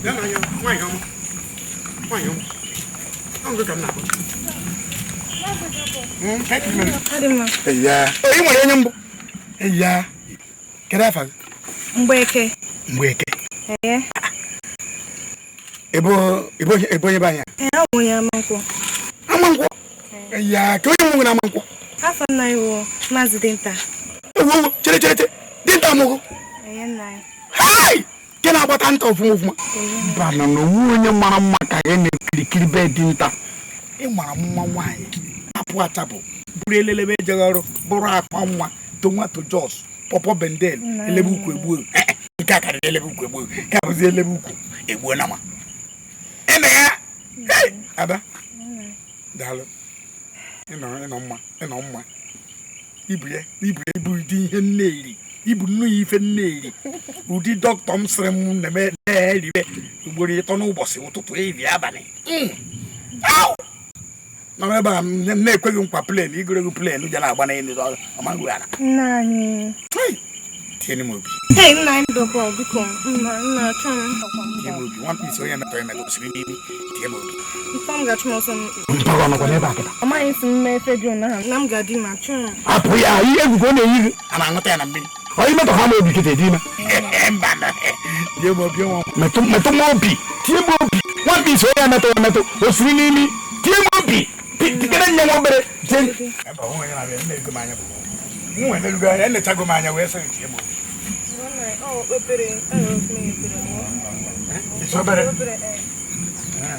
Bịa n'anya, nwaanyị ọma. Nwaanyị ọma. Ọ ngụ ka m na-akpọ. Ka ị mere? Adị mma. Eya. Ị nwere onye mbụ? Eya. Kedu afa gị? Mgbeke. Mgbeke. Ee. Ị bụ onye be anyị a? Ee, abụ m onye Amankwọ. Amankwọ? Eya, ka onye mụ gị na Amankwọ? Afa nna anyị wụ Maazị Dinta. Ewu, chere chere chere. Dinta amụgụ. Ee, nna anyị. Hai! Nke na-agbata nta ọfụma ọfụma. Mba na na onwe onye mara mma ka ya na-ekirikiri be dinta. Ị mara mma nwaanyị. Apụ achapụ. Bụrụ elelebe ejeghị ọrụ, bụrụ akwa nwa, tomato jos, pọpọ bendel, elebe ukwu egbuo. Nke a karịrị elebe ukwu egbuo. Nke a bụzi elebe ukwu egbuo na ma. Eme ya! Hey! Ada. Daalụ. Ịnọ mma, ịnọ mma. Ibu ya, ibu ya, ibu ụdị ihe nne-eri. Ibu nnu ya ife nne-eri. Ụdị dọkịta m sịrị m na-eme na-eribe ugboro ịtọ n'ụbọchị ụtụtụ ehihie abalị. Au! Nọrọ ebe a m na-ekweghị nkwa plen igoro gị plen je na-agba n'elu ọmaghị ala. Nna anyị. Tienụ m obi. Hey, nna anyị dọkwa biko. Nna nna achọ m. Tie m obi. One piece onye metọ emetọ siri n'imi. Tie m obi. Mpa m ga-achụ m ọsọ. Mpaghara ọnọkwa n'ebe a kịta. Ọ maghị isi m mee ife dị ụnyaahụ. Na m ga-adị ma achọ m. Apụ ya, ihe egwu ka ọ na-eyi gị. A na-aṅụta ya na mmiri. Ọ imetọ ha m obi kịta dị ime. Mba na. Tie m obi nwa. Metụ metụ m obi. Tie m obi. One piece onye metọ emetọ o siri n'imi. Tie m obi. Tikere nye nwa obere. Tie. Ebe ọ nwe na-abịa nne m anya bụ. Nwa elerugo anya elechago m anya wee sị tie m obi. Ọ obere, ọ obere. Isi obere. Obere, ee.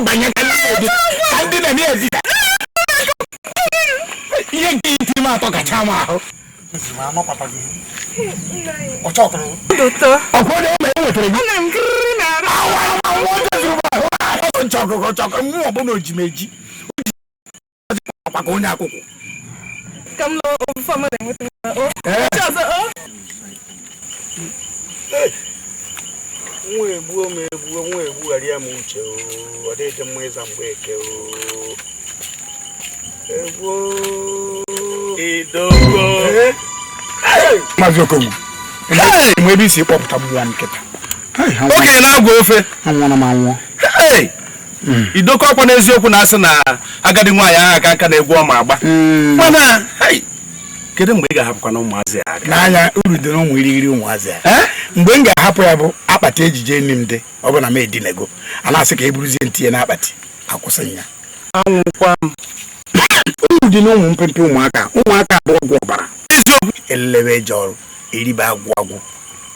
Banye ka ndị na-eme ezita. Ihe nke iti m atọ kacha m ahụ. Ọ chọtụrụ. Dị ụtọ. Ọkwa onye ụlọ e nwetara gị. Ana m gịrị na-arụ. Nchọkụkọ chọkọ mmụọ bụ na ojimeji. Ọkwa ka onye akwụkwọ. Ka m lụọ ofufe ọma na-enweta m. O. Chi ọzọ, o. Nwa egbuo m egbuo, nwa egbugharịa m uche oo. Ọ dịghị mma ịza Mgbeke oo. Egbuo. Idoko. Maazị Okongwu, enwe ebe isi kpọpụta mmụọ m kịta. Okenye na-agwa ofe. Anwụọla m anwụọ. Hey! Idoko ọkwa n'eziokwu na-asị na agadi nwaanyị ahụ aka nka na-egwu ọma agba. Mana hey! Kedu mgbe ị ga-ahapụkwa na ụmụazị a aka? N'anya uru dị n'ụmụ irighiri ụmụazị a. Mgbe m ga-ahapụ ya bụ akpati ejije enyi m dị, ọ bụ na m edinego. A na-asị ka e buruzie ntinye n'akpati, akwụsị ya. Anwụkwa m. Uru dị n'ụmụ mpempe ụmụaka, ụmụaka bụ ọgwụ ọbara. Eziokwu. Elelewe eje ọrụ, eribe agwụ agwụ.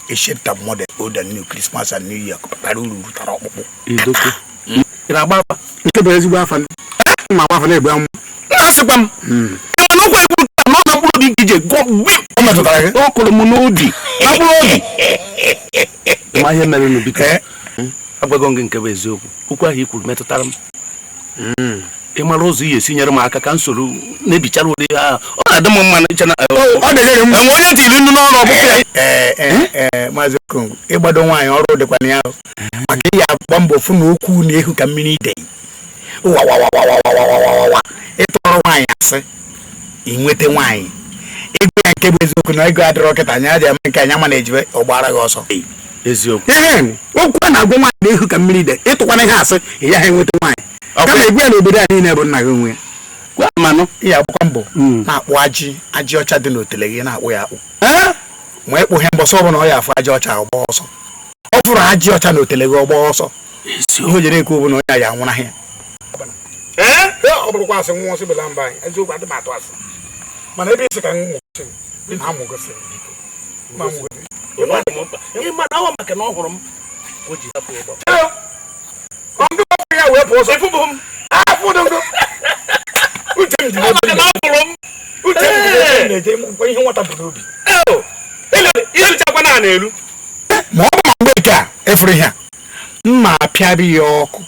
Eshepta model old and new Christmas and New Year bara uru rutara ọkpụkpụ. Idoko. Ị na-agba afa? Nke bụ ezigbo afa ma agba afa na-egbu amụ. Na-asịkwa m. Ị ma na okwu ekwuru ka nọ na mkpụrụ obi nke ije gụọ gbim. Ọ metụtara gị? O kụrụ m n'obi. Na mkpụrụ obi. Ma ihe mere nụ biko. Agwago m gị nke bụ eziokwu. Okwu ahụ i kwuru metụtara m. Ị mara ụzọ ị ga-esi nyere m aka ka m soro na-ebichara ụdị ahụ. Ọ na-adị m mma na iche na Ọ na-enyere m. Enwe onye tiri nnu n'ọrụ ọbụpụ ya. Ee, Maazị Okongwu, ịgbado nwaanyị ọrụ dịkwa na ya. Maka ị ya agba mbọ fụ na okwu na-ehu ka mmiri idei. Wawawawawawawawawa. Ịtọrọ nwaanyị asị, ị nweta nwaanyị. Ego ya nke bụ eziokwu na ego adịrọ kịta anya aja eme nke anya mana ejibe ọ gbara gị ọsọ. Eziokwu. Ee, okwu a na-agwa nwaanyị na-ehu ka mmiri idei. Ịtụkwana ihe asị, ị yaghị enweta nwaanyị. Kama egwu ya n'obodo a niile bụ nna gị onwe ya. Gwa manụ. Ị ya agbakwa mbọ na-akpụ ajị ajị ọcha dị n'otele gị na-akpụ ya akpụ. Ma ịkpụ ihe mbọsọ ọbụla ọ ya afụ ajị ọcha ọgba ọsọ. Ọ fụrụ ajị ọcha n'otele gị ọgba ọsọ. Ihe o jere ekwu bụ na onye ya anwụnahụ ya. Ọ bụrụkwa asị nwụọ sị bela mba anyị eziokwu adị m atụ asị. Mana ebe isi ka m nwụsị m amụgosị biko. M amụgosị. Ị ma na ọ maka na ọ hụrụ m. O ji hapụ ụgbọ. Ọ ndị ọfụ ya wee pụọ ọsọ. Efubu m. Afụ dogo. Uche m dị Ọ n'ebe maka m na ọ hụrụ m. Uche m dị n'ebe m na-eje ihe nwata bụ n'obi. Iruchakwa na na-eru. Ma ọ bụ ma mgbe nke a efuru ihe a mma pịabi ya ọkụ,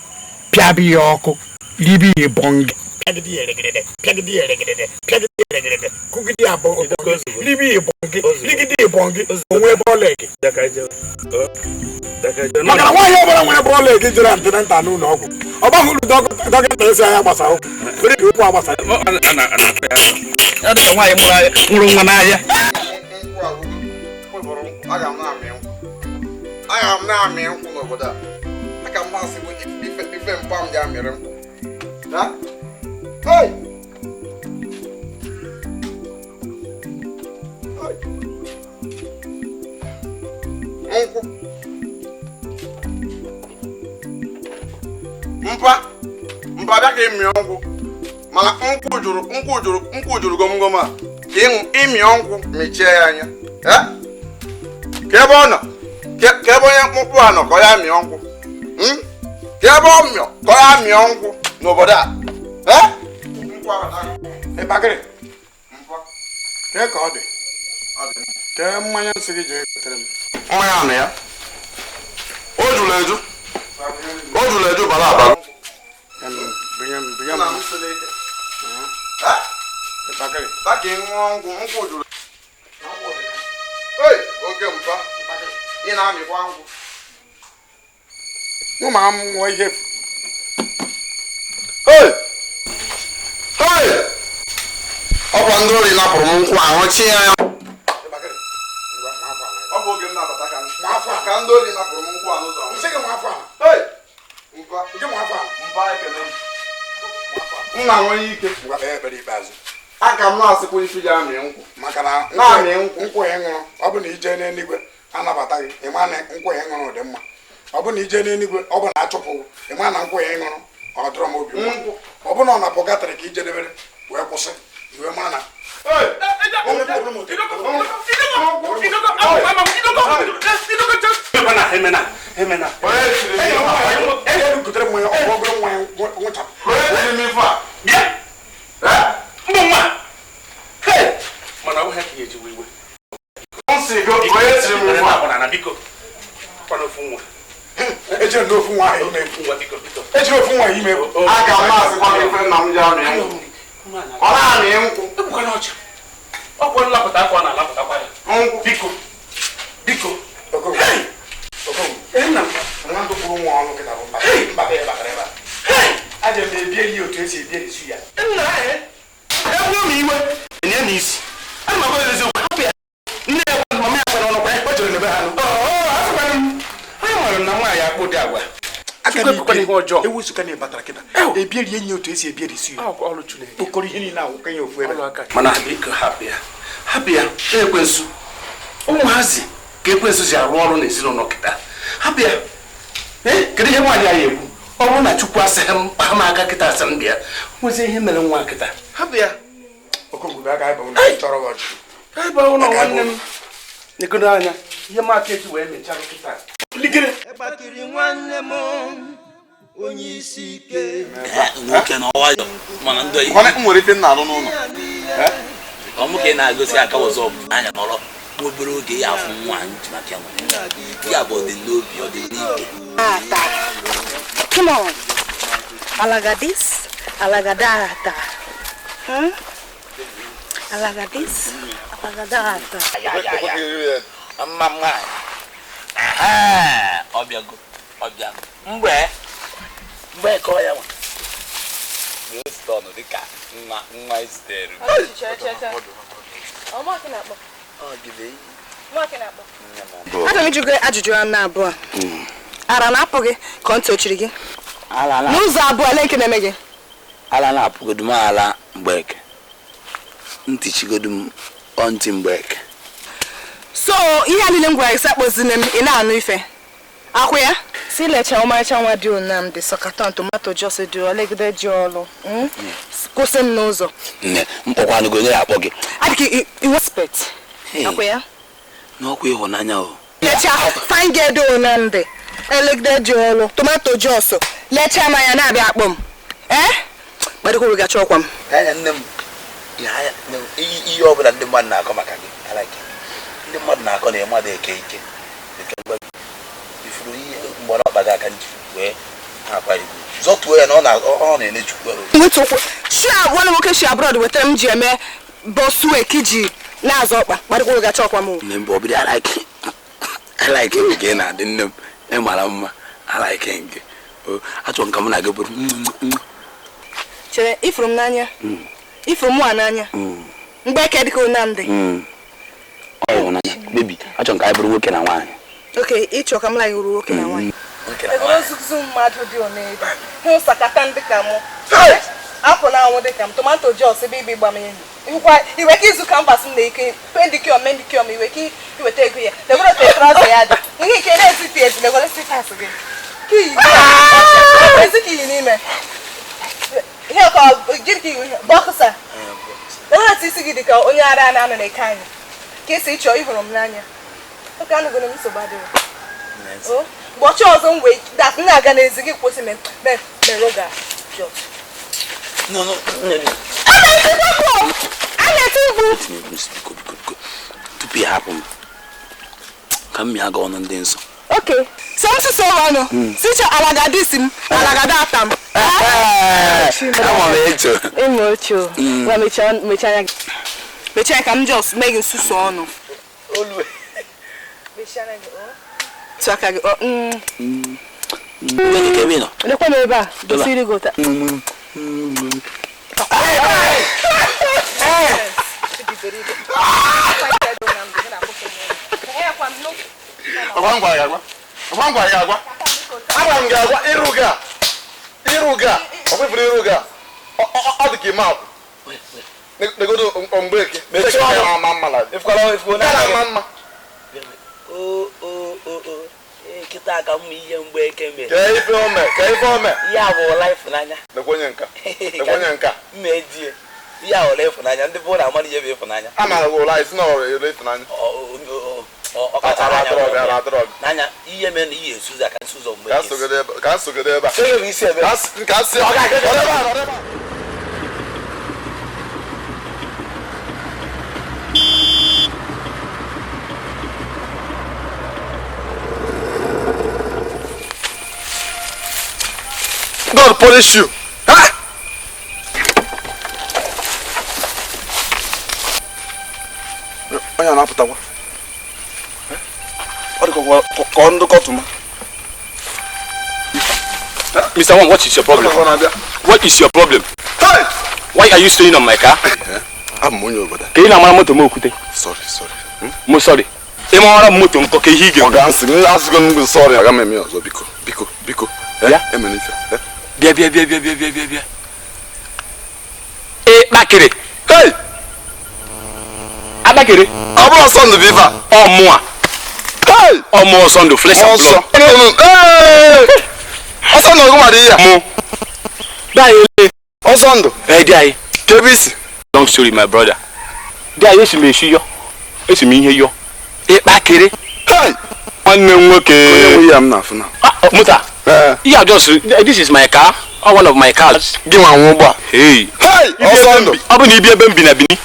pịabi ya ọkụ, ribi ya bọngị. Pịagide ya eregedede, pịagide ya eregedede, pịagide ya eregedede, kụgide ya bọngị, ribi ya bọngị, rigide ya bọngị, onwe bọọlụ ege. Maka na nwaanyị ọbụla nwere bọọlụ ege jere antenatal n'ụlọ ọgwụ, ọ gbaghị uru dọkịta esi anya gbasa ụkwụ, were ka ụkwụ agbasa. Ya dị ka nwaanyị mụrụ nwa n'ahịa. Aga m na-amị nkwụ. Aga m na-amị nkwụ n'obodo a. Aka m na-asị bụ ife mpa m ga-amịrị nkwụ. Ha? Hey! Hey! Nkwụ. Mpa. Mpa bịa ka ị mịọ nkwụ. Mana nkwụ juru gomgom a. Ka ịmịọ nkwụ mechie ya anya. Ka ebe ọ nọ, ka ebe onye mkpụkpụ a nọ ka ọ ya mịọ nkwụ. Ka ebe ọ mịọ ka ọ ya mịọ nkwụ n'obodo a. Ịkpakịrị. Kee ka ọ dị? Kee mmanya nsị gị jee gotere m. Mmanya nọ ya. O juru eju. O juru eju bara aba. Bunye m, bunye m. Ịkpakịrị. Ka ị ṅụọ nkwụ, nkwụ juru. Ei, oke mpa. Ị na-amịkwa nkwụ. Mụ ma m ṅụọ ihe efu. Hey! Hey! Ọkwa ndị ori napụrụ m nkwụ ahụ chi ya. Ọ bụ oge m na-abata ka ndị ori napụrụ m nkwụ a n'ụzọ. Nsị gị nwa afọ ala. Hey! Mpa. Gị nwa afọ ala. Mpa ekele m. M na-enwe ike. Ngwa kpee ekpere ikpeazụ. Aka m na-asịkwa isi gị amị nkwụ. Maka na Na-amị nkwụ. nkwụ ị ṅụrụ, ọ bụ na ije n'eluigwe anabata gị, ị ma na nkwụ ị ṅụrụ dị mma. Ọ bụ na ije n'eluigwe, ọ bụ na achụpụ, ị ma na nkwụ ị ṅụrụ, ọ dịrọ m obi mma. Ọ bụ na ọ na-apụgatịrị ka ije debere wee kwụsị, iwe mara na gotere mmanya, ọ bụ obere mmanya nwụchapụ. Mana ọ ha ka eji iwe. Ejiri n'ofu nwa ahụ ime. Ejiri ofu nwa ime. Aga m asịkwa gị ife nna m ji amị nkwụ. Ọ na-amị nkwụ. Ọkwa nlapụta akwa na-alapụtakwa ya. Nkwụ. Biko. Biko. Okonkwo. Nna ndụ kwuru nwa ọnụ kịta bụ mbata ya batara ebe a. Aja m ebie ya otu esi ebie esu ya. Nna ya. Egbuo m iwe. Enye m isi. Ana m agwa eziokwu hapụ ya. Nne ya gwa mama ya gwara ọnụ kwa ya. O jere n'ebe ha nọ. Asịkwana m. Anyị mara na nwaanyị akpụ dị agwa. Ewu suka na ịbatara kịta. Ebieri enyi otu esi ebieri su ya. Kpokọrọ ihe niile ahụ kenye ofu ebe. Mana biko hapụ ya. Hapụ ya. Ekwensu. Ụmụazị ka ekwensu si arụ ọrụ n'ezinụlọ kịta. Hapụ ya. Kedu ihe nwaanyị anyị ekwu? Ọ bụrụ na Chukwu asịghị m kpaa m aka kịta asị m bịa. Nwezi ihe mere nwa kịta. Hapụ ya. Okonkwo bịa ka anyị bụ ụlọ chọrọ gị ọchị. Ebe ụlọ nwanne m. Negodo anya. Ihe m aka eji wee mechaa kịta. Ịkpakịrị nwanne m onye isi ike. Nwoke na ọwayọ mana ndị M nwere ife m na-alụ n'ụlọ. ọ mụ ka ị na-agosi aka ọzọ anya nọrọ obere oge ya afụ nwa anyị ji maka ya nwere ya bụ ọdịnobi ọdịnike. Come on. Alaga this, alaga that. Alaga this, alaga that. Mma nwaanyị. Ọbịago, ọbịago. Mgbe kọọ ya nwa. Stọnụ dịka nwa isitere. Aga m ịjụ gị ajụjụ anọ abụọ. Ara na-apụ gị ka ntị ochiri gị? N'ụzọ abụọ ele nke na-eme gị? Ala na-apụgodu m ala Mgbeke. Ntị chigodu m ọ ntị Mgbeke. So ihe a niile m gwara gị sị akpọzine m, ị na-anụ ife. Akwụ ya? Si lecha ọmarịcha nwa dị Nnamdị sọkatọn tomato jos dị olegide ji ọlụ. Kwụsị m n'ụzọ. Nne, mkpọkwanụ onye ya akpọ gị. Adịghị iwe spet. Akwụ ya? N'ọkwa ịhụnanya o. Lecha fine girl dị Nnamdị elegide ji ọlụ tomato jos lechaa m anya na-abịa akpọ m. Kpadịkwuru gacha ọkwa m. Anya nne m, ihe ọbụla ndị mmadụ na-akọ maka gị, ndị mmadụ na-akọ na mmadụ eke ike. Ifuru ihe mgbe ọ gị aka nji wee na-akwa igwu. Zọtuo ya na ọ na-ene Chukwu. Wetu ụkwụ. Shi abụọ na nwoke shi abroad wetara m ji eme bọsụ iji na-azọ ọkpa. Kpadịkwuru gacha ọkwa m. Nne m bụ ọbịrị alaike nke ị na-adị nne m. Ị mara mma alaike nke. Achọrọ m ka mụ na gị bụrụ. Chere, ifuru m n'anya. Ifuru mụ a n'anya. Mgbeke dịka Nnamdị. Ịhụnanya baby, achọrọ m ka anyị bụrụ nwoke na nwaanyị. Okay, ịchọ ka m la iru nwoke na nwaanyị. Egoro ozuzu mmadụ dị onede hụ sakata ndị ka mụ apụ na anwụ dị ka m tomato jos ebe ibe ịgba m enyi ịhụkwa iwe ka izu ka mbasị m na ike pendikiọm mendikiọm iwe ka iweta ego ya legoro tetraza ya dị ihe ike na-ezipụ ezi legoro sipas gị ka iyi ezi ka iyi n'ime ihe ka gịnị ka iyi bọksa legoro isi gị dị ka onye ara na-anọ n'eke anyị ka esi ịchọ ịhụrụ m n'anya oke anụgoro m nsogbu adịrọ ụbọchị ọzọ m wee dat m na-aga n'ezi gị kwụsị meroga jos. No, no, a na-eti mkpu tupu ya hapụ m ka m mịa gị ọnụ ndị nsọ. Okay, so m sụsụ ọnụ sicha alagada isi m alagada ata m. Ama m echo. Ịma oche o. Ngwa mechaa anya ka m jos mee gị nsusu ọnụ. Mechaa anya gị o. Tụ aka gị o. Lekwa m ebe a gosiri gị ụta. Agwa m gị agwa ịrụ gị a ịrụ gị a ọ kwefuru ịrụ gị a ọ dị ka ime akwụ negodo mgbeke ama mma na mma. Kịta ka m ihe mgbeke mere. Ka ife ome ka ife ome. Ihe a bụ ụla ịfụnanya. Nekwenye nka nekwenye nka. Mma ejie. Ihe a ụla ịfụnanya ndị bụ na amara ihe bụ ịfụnanya. A mara gị ụla isi na ọrụ ịfụnanya. N'anya ihe mere na ihe esu ụzọ ka nsi ụzọ mgbe ka nsogide ebe a. Ka nsi ebe a. God punish you. Huh? Onye na-apụtakwa. Ọ dị ka ndụ kọtụma. Mr. Wong, what is your problem? What is your problem? Hey! Why are you staying on my car? I'm onye obodo. Ka ị na-amara moto m okwute. Sorry, sorry. Mo sorry. Ị mara moto m ka ihe ị ga-ekwu. Ọ ga-asị m asịgo m sorry aga m eme ọzọ biko biko biko. Ya? Emere ife. Bịa bịa bịa bịa bịa bịa bịa bịa. Ị kpakịrị. Hey! Akpakịrị. Ọ bụrụ ọsọ ndụ bụ ife a. Ọ mụa. Hey! Ọ mụọ ọsọ ndụ flesh and blood. Hey! Ọsọ ndụ ọgụ nwere ihe. Mụ. Bịa ele. Ọsọ ndụ. Ee di anyị. Kebe isi. Long story my brother. Di anyị esi m esi yọ. Esi m ihe yọ. Ị kpakịrị. Hey! Nwanne m nwoke. Onye nwe ya m na-afụ na. Muta. Yeah, just this is my car. Or one of my cars. Gị nwa nwe ụgbọ a. Hey. Hey! Ọsọ ndụ. Ọ bụ na ibi ebe m bi na Bini.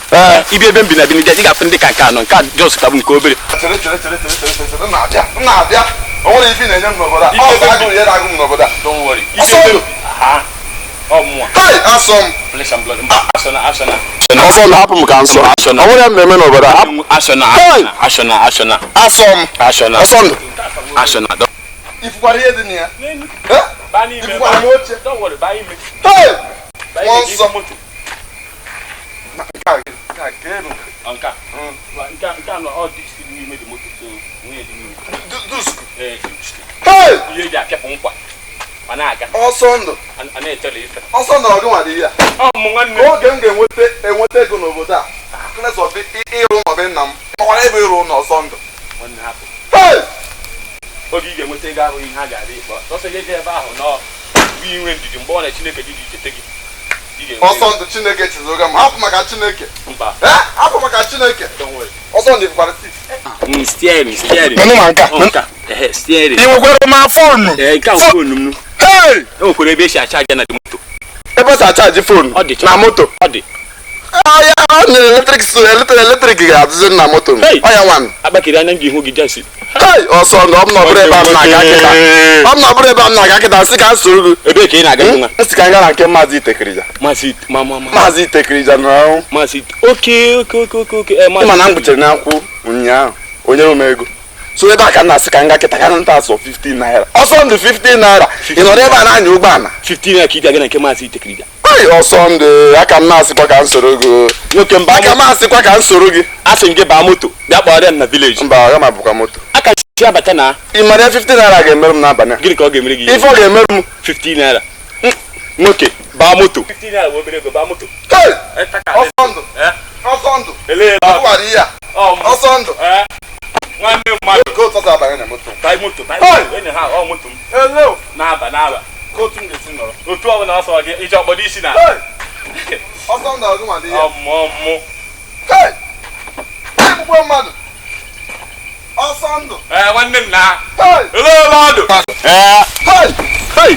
Ibi ebe m bi na Bini, ị ga-afụ ndị ka nke anọ nke a just ka bụ nke obere. Chere chere chere chere chere chere na-abịa m na-abịa. O nwere ife ị na-enye m n'obodo a. Ọ bụ agụụ ya na-agụ m n'obodo a. Don't worry. Ọsọ ndụ. Ha. Ọ mụnwa. Hey! Asọ m. Flesh and blood. Asọ na asọ na. Ọsọ ndụ hapụ m ka nsọ. Asọ na. Ọ nwere ya mmemme n'obodo a. Asọ na. Asọ na asọ na. Asọ m. Asọ na. Ọsọ ndụ. Asọ na. Ifukwara ihe dị na ya. Ifukwara m oche. Don't worry, baa ime. Hey! Baa Mmụọ ime nsọ. moto. Nke a nke a nke elu. Nke a. Nke a nke a nọ ọ dị n'ime dị moto so nwunye dị n'ime. Dusku. Ee. Hey! Ihe eji apịapụ nkwa. Ma na-aga. Ọsọ ndụ. A na-echere ife. Ọsọ ndụ ọgụ nwa dị ihe a. Ọ mụ nwanne. Oge m ga-enweta enweta ego n'obodo a. Klesọ ịrụ ụlọ be nna m. Makwara ebe ịrụ ụlọ ọsọ ndụ. Nwanne hapụ. Hey! Oge ị ga-enweta ego ahụ ihe a ga-adị ịkpọ. Sọsọ ihe dị ebe ahụ nọ bụ inwe ndidi mgbe ọ na Chineke gị ji cheta gị. Ị ga-enwe Ọsọ ndụ Chineke chizoga m. Hapụ maka Chineke. Mba. Hapụ maka Chineke. Don't worry. Ọsọ ndụ ifukwara tii. Steering, steering. Menụ ma nke a. Nka. Ehe, steering. Ị nwekwara ma foonu? Ee, nke a bụ foonu m. Hey! E nwekwara ebe esi achaja na moto. Ebe esi achaji foonu? Ọ dị. Na moto? Ọ dị. Ọya ọ na eletrik eletrik ga-adịzi na moto m. Hey! Ọya nwa m. Akpakịrị anya m ji hụ gị jesi. Hey! Ọsọ ndụ ọ m nọbụrụ ebe a m na-aga kịta. Ọ m nọbụrụ ebe a m na-aga kịta sị ka m soro gị. Ebee ka ị na-aga nwa? Nsị ka m gaa na nke Maazị Itekirija. Maazị ma ma ma. Maazị Itekirija nọ ahụ. Maazị oke oke oke oke oke. Ee, Ịma na m gbuchere n'akwụ ụnyaahụ onye nwe m ego. So ebe a ka m na-asị ka m gaa kịta ka m nta asọ 15 naira. Ọsọ ndụ 15 naira. Ị nọrọ ebe a na-anya ụgbọala. 15 naira ka ị ga-aga na nke Maazị Itekirija. Hey, ọsọ ndụ aka m na-asịkwa ka m soro gị. Nwoke mba Aka m asịkwa ka m soro gị. Asị m gị baa moto bịa kpọrọ m na village. Mba, ọ ma bụkwa moto. Aka chi abata na. Ị mara ya 50 naira ga-emerụ m n'abalị a. Gịnị ka ọ ga-emere gị? Ife ọ ga-emerụ m 15 naira. Nwoke baa moto. 15 naira bụ obere ego, baa moto. Hey! Ọsọ ndụ. Ọsọ ndụ. Elee Ọ gwara ihe a. Ọsọ ndụ. Nwanne mmadụ. Ka otu ọsọ abanye na moto. Baa moto, baa moto. Enyi ha, ọ moto m. Hello. Na-aba, na-aba. Ka otu m ga-esi nọrọ. Otu ọbụla ọsọ gị, ịchọ ọkpọdo isi na. Hey! Ọsọ ndụ ọgụ ma dị ihe. Ọmụ ọmụ. Hey! Egbugbo mmadụ. Ọsọ ndụ. Ee, nwanne m na. Hey! Elee ebe ọ dụ? Ee. Hey! Hey!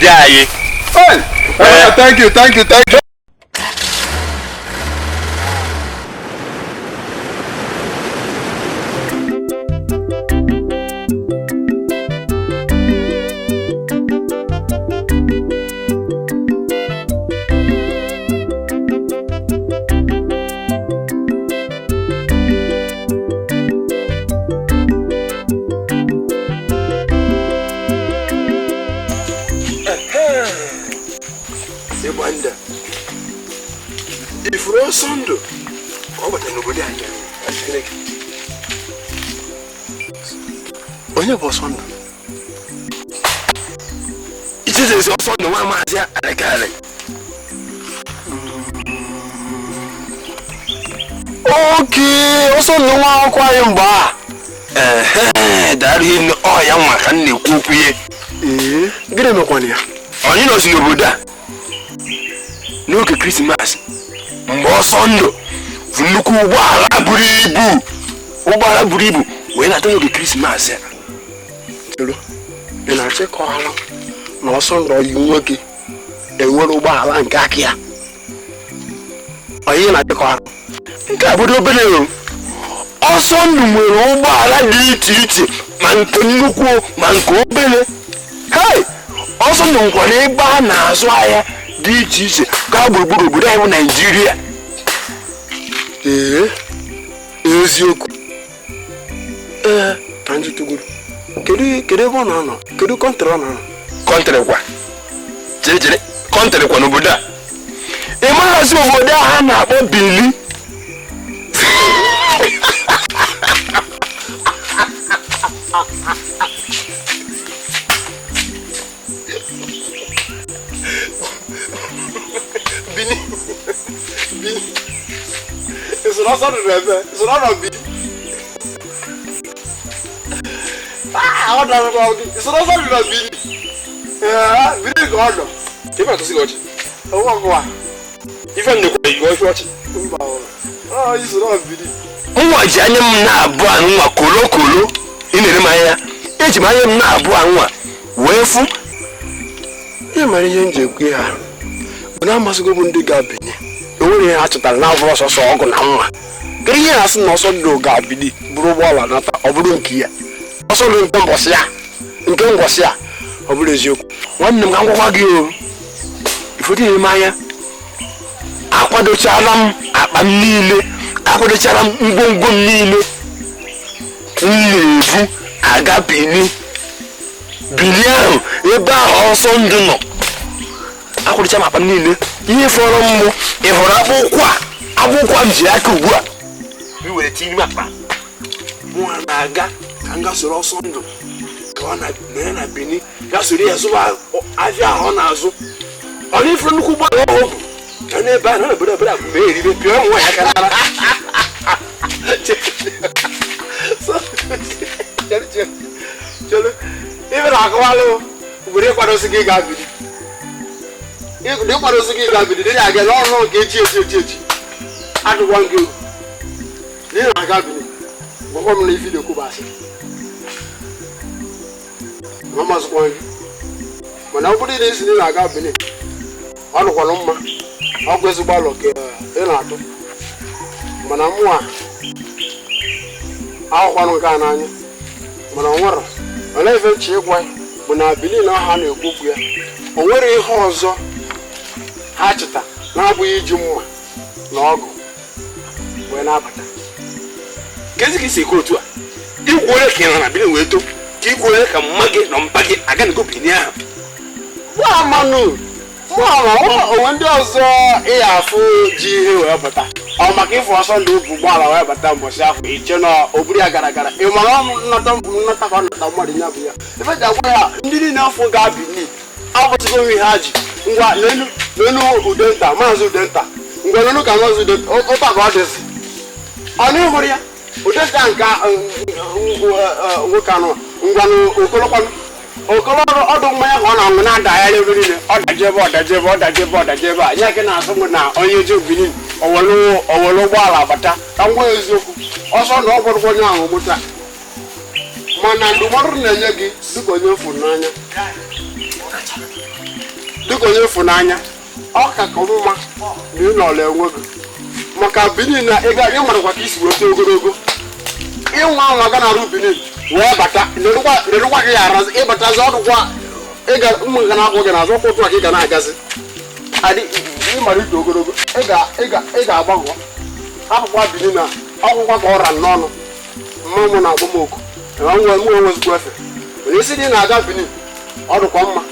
Dị anyị. Hey! Hey, thank you, thank you, thank you. Ịgbanda ifuru ọsọ ndụ ka ọ batara n'obodo anyị. Onye bụ ọsọ ndụ? Ichezezi ọsọ ndụ nwa maazị Alịkarị. Oke ọsọ ndụ nwa akwụkwọ anyị mgbe a. Ehe, dara ihe ọ ya nwa ka m na-ekwu okwu ihe. Ee, gịnị mekwana ya? Onye nọzi n'obodo a n'oge Krismas mgbe ọsọ ndụ bụ nnukwu ụgbọala buru ibu wee na-ata n'oge Krismas a. Ị na-achọ ịkọwara na ọsọ ndụ ọyị nwoke enwere ụgbọala nke aka ya? Onye na-achọ ịkọwara? Nke a bụrụ obere o. Ọsọ ndụ nwere ụgbọala dị iche iche, ma nke nnukwu ma nke obere. Hei! Ọsọ ndụ nkwara ebe a na-azụ ahịa dị iche iche gaa gburugburu obodo anyị bụ Naijiria. Ee, eziokwu. Ee, ka m jụtụgoro. Kedu ebe ọ na-anọ? Kedu kọntrị ọ na-anọ? Kọntrị kwa. Chere chere, kọntrị kwa n'obodo a. Ị maghịzi obodo a ha na-akpọ Bili? Bini. Bini. Ìṣòro sọ̀rọ̀ rẹ̀ bẹ́ẹ̀, ìṣòro ọ̀rọ̀ Bini. Ọ dara m ọgụ. Ìṣòro sọ̀rọ̀ rẹ̀ Bini. Bini ka ọ nọ. Ife na-atụsị gị ọchị. Ọwọ́ ọgụ a. Ife m na-ekwu gị ọchị ọchị. Mba ọ. Ọ ìṣòro Bini. Nwa ji anya m na-abụ anwa kolo kolo. Ị na-ere m anya. Eji m anya m na-abụ anwa wee fụ. Ihe mere ihe m ji ekwu ha bụ na amasịgo m ndị ga-abinye. Enwere ihe ha chọtara na-abụrụ ọsọsọ ọgụ na nwa. Kedu ihe na-asị na ọsọ ndụ ga-abili bụrụ ụgbọala nata ọ bụrụ nke ya? Ọsọ ndụ nke mbọsị ya, nke ngwọsị ya, ọ bụrụ eziokwu. Nwanne m ka m gwakwa gị o. Ifoto na-eme anya. Akwadochala m akpa m niile, akwadochala m ngwongwo m niile. M na-ebu aga Bini. Bini ahụ ebe ahụ ọsọ ndụ nọ. Akwadochala m akpa m niile. Ihe fọrọ m bụ ị hụrụ akpụkwọ a, akpụkwọ m ji aka ugbu a. M were tinye n'ime akpa. Mụ na-aga ka m gaa soro ọsọ ndụ ka ọ na na Bini gaa soro ya zụba ahịa ahụ ọ na-azụ. Ọ na-efere nnukwu ụgbọala ọ bụ ka n'ebe a na obodo obodo a mgbe eribe pịọ ụmụ nwaanyị aka n'ara. Chere, ife na-akọwalụ mgbe ịkwadosi gị gaa Bini. Ịkwadosi gị gaa Bini, dị na-aga n'ọnụ nke echi echi echi echi. Adụgwa gị egwu. Ị na-aga Bini, gwakwa m na ife na-ekwu bụ asị. Ma mazụkwa gị. Mana ọ bụrụ na isi na ị na-aga Bini, ọ nụkwanụ mma. Ọ bụ ezigbo alọ ka ị na-atụ. Mana mụ a ahụkwanụ nke a n'anya. Mana ọ nwere olee ife nche ịgwa bụ na Bini na ha na-ekwu okwu ya. O nwere ihe ọzọ ha cheta na-abụghị iji mma na ọgụ wee na-abata. Kezi ka isi ekwu otu a? Ikwu onye ka ị nọ na Bini wee too, ka ikwu onye ka mma gị na mpa gị aga na Bini ahụ. Gwa amanụ Onwe ndị ọzọ ị afụ ji ihe wee bata ọ maka ịfụ ọsọ ndụ bụ ụgbọala wee bata mbọsị afọ iche na oburu ya gara gara ị mara nnata nnata ka ọ nata mmadụ ya bụ ya ife ji agwa ya ndị niile afọ ga-abini abụsịgo ihe ha ji ngwa n'elu Udenta maazị Udenta ngwa n'elu ka maazị Udenta ụta ka ọ dịzi ọ na ịhụrụ ya Udenta nke nwoke anụ ngwa n'okolokwanụ okoro ọdụ mmanya ka ọ na-aṅụ na-adagharị ebe niile ọ dajebe ọ dajebe a ya ka na-asụ m na onye ji Benin owere ụgbọala bata ka m gwa eziokwu ọsọ na ọ bụrụkwa onye ahụ mụta mana ndụmọdụ na-enye gị dịka onye mfụnanya ọ ka ka mma na ị nọrọ enwe gị maka Benin na ị marakwa ka isi wee too ogologo ịnwa anwa ga na-arụ Benin wee bata lerụkwa gị arazi ịbatazi ọdụkwa ụmụ ga na-akwụ gị n'azụ ọkwụ otu a ka ị ga na-agazi adị ịmara ite ogologo ị ga-agbagọ akwụkwọ Benin na ọgwụkwa ka ọ ra n'ọnụ mma mụ na agbamokwu mụ enwezikwa efe onye isi dị na-aga Benin ọ dịkwa mma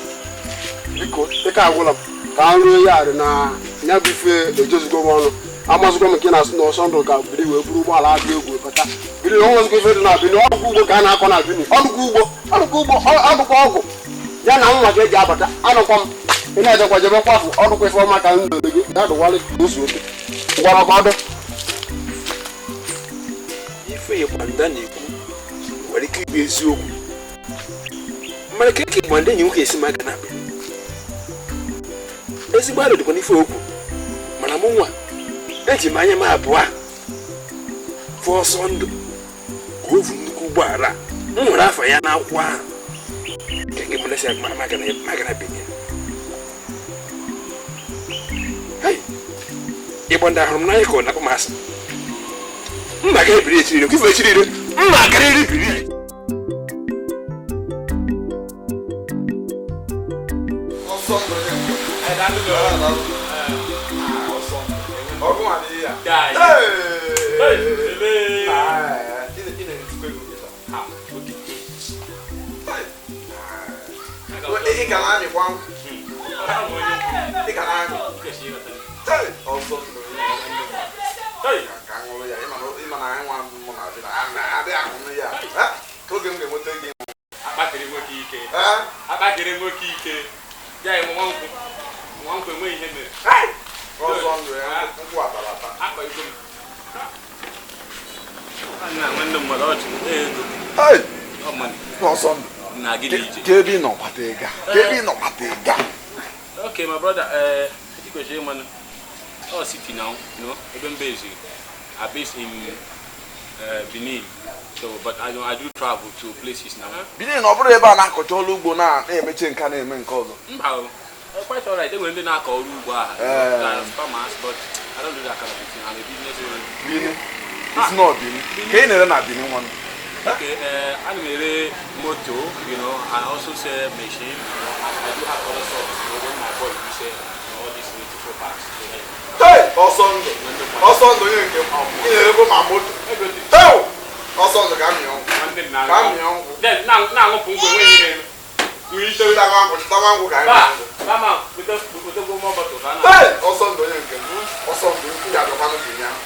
biko ike agwụla m ka m ruo ya arị na ya bụ ife ejezigo m ọnụ amazikwa m nke na-asụ na ọsọ ndụ ka biri wee buru ụgbọala adị egwu bata biri na onwezikwa ife dị na Benin ọgwụ ugbo ka a na-akọ na Benin ọdụkwa ugbo ọdụkwa ọgwụ ya na nwa ka eji abata anụkwa m ị na-ejekwa jebe kwafụ ọdụkwa ife ọma ka m lere gị na-adụwalị ka ozu oke gwara ka ọdụ ife Ịgbanda na-ekwu nwere ike ịbụ eziokwu mana ka eke Ịgbanda enyi nwoke esi m aka na ezigbo arụ dịkwa n'ife okwu mana mụ nwa eji m anya m abụọ fụ ọsọ ndụ ka o vu nnukwu ụgbọala m nwere afọ ya n'akwụkwọ ahụ nke gị mmadụ magana Benin. Ịgbanda hụrụ m n'anya ka ọ na-akpọ m asị mma ga ebiri echirire ka ife echirire mma karịrị biri. Okay, my brother, oh, city now, you know, even busy. I'm based in Benin, so but I do travel to places now. Benin, no, but ebe na akọcha ọlụ ugbo na na-emeche nka na-eme nke ọzọ. Mba, quite all right. They were na akọ ọrụ ugbo ahụ. Farmers, but I don't do that kind of thing. I'm a business owner. Benin, it's not Benin. Ka ị na-ere na Benin nwanne? Okay, I'm a moto, you know, I also sell machine. You know, I do have other stuff. You know, when my boy you sell, you know, all these beautiful parts. Hey, Osondo, Osondo, you go my moto. Hey, Osondo, come here. Come here. Then now, I'm going to we need to Mama, we don't go more bottle. Hey, Osondo, you Osondo, you are the one who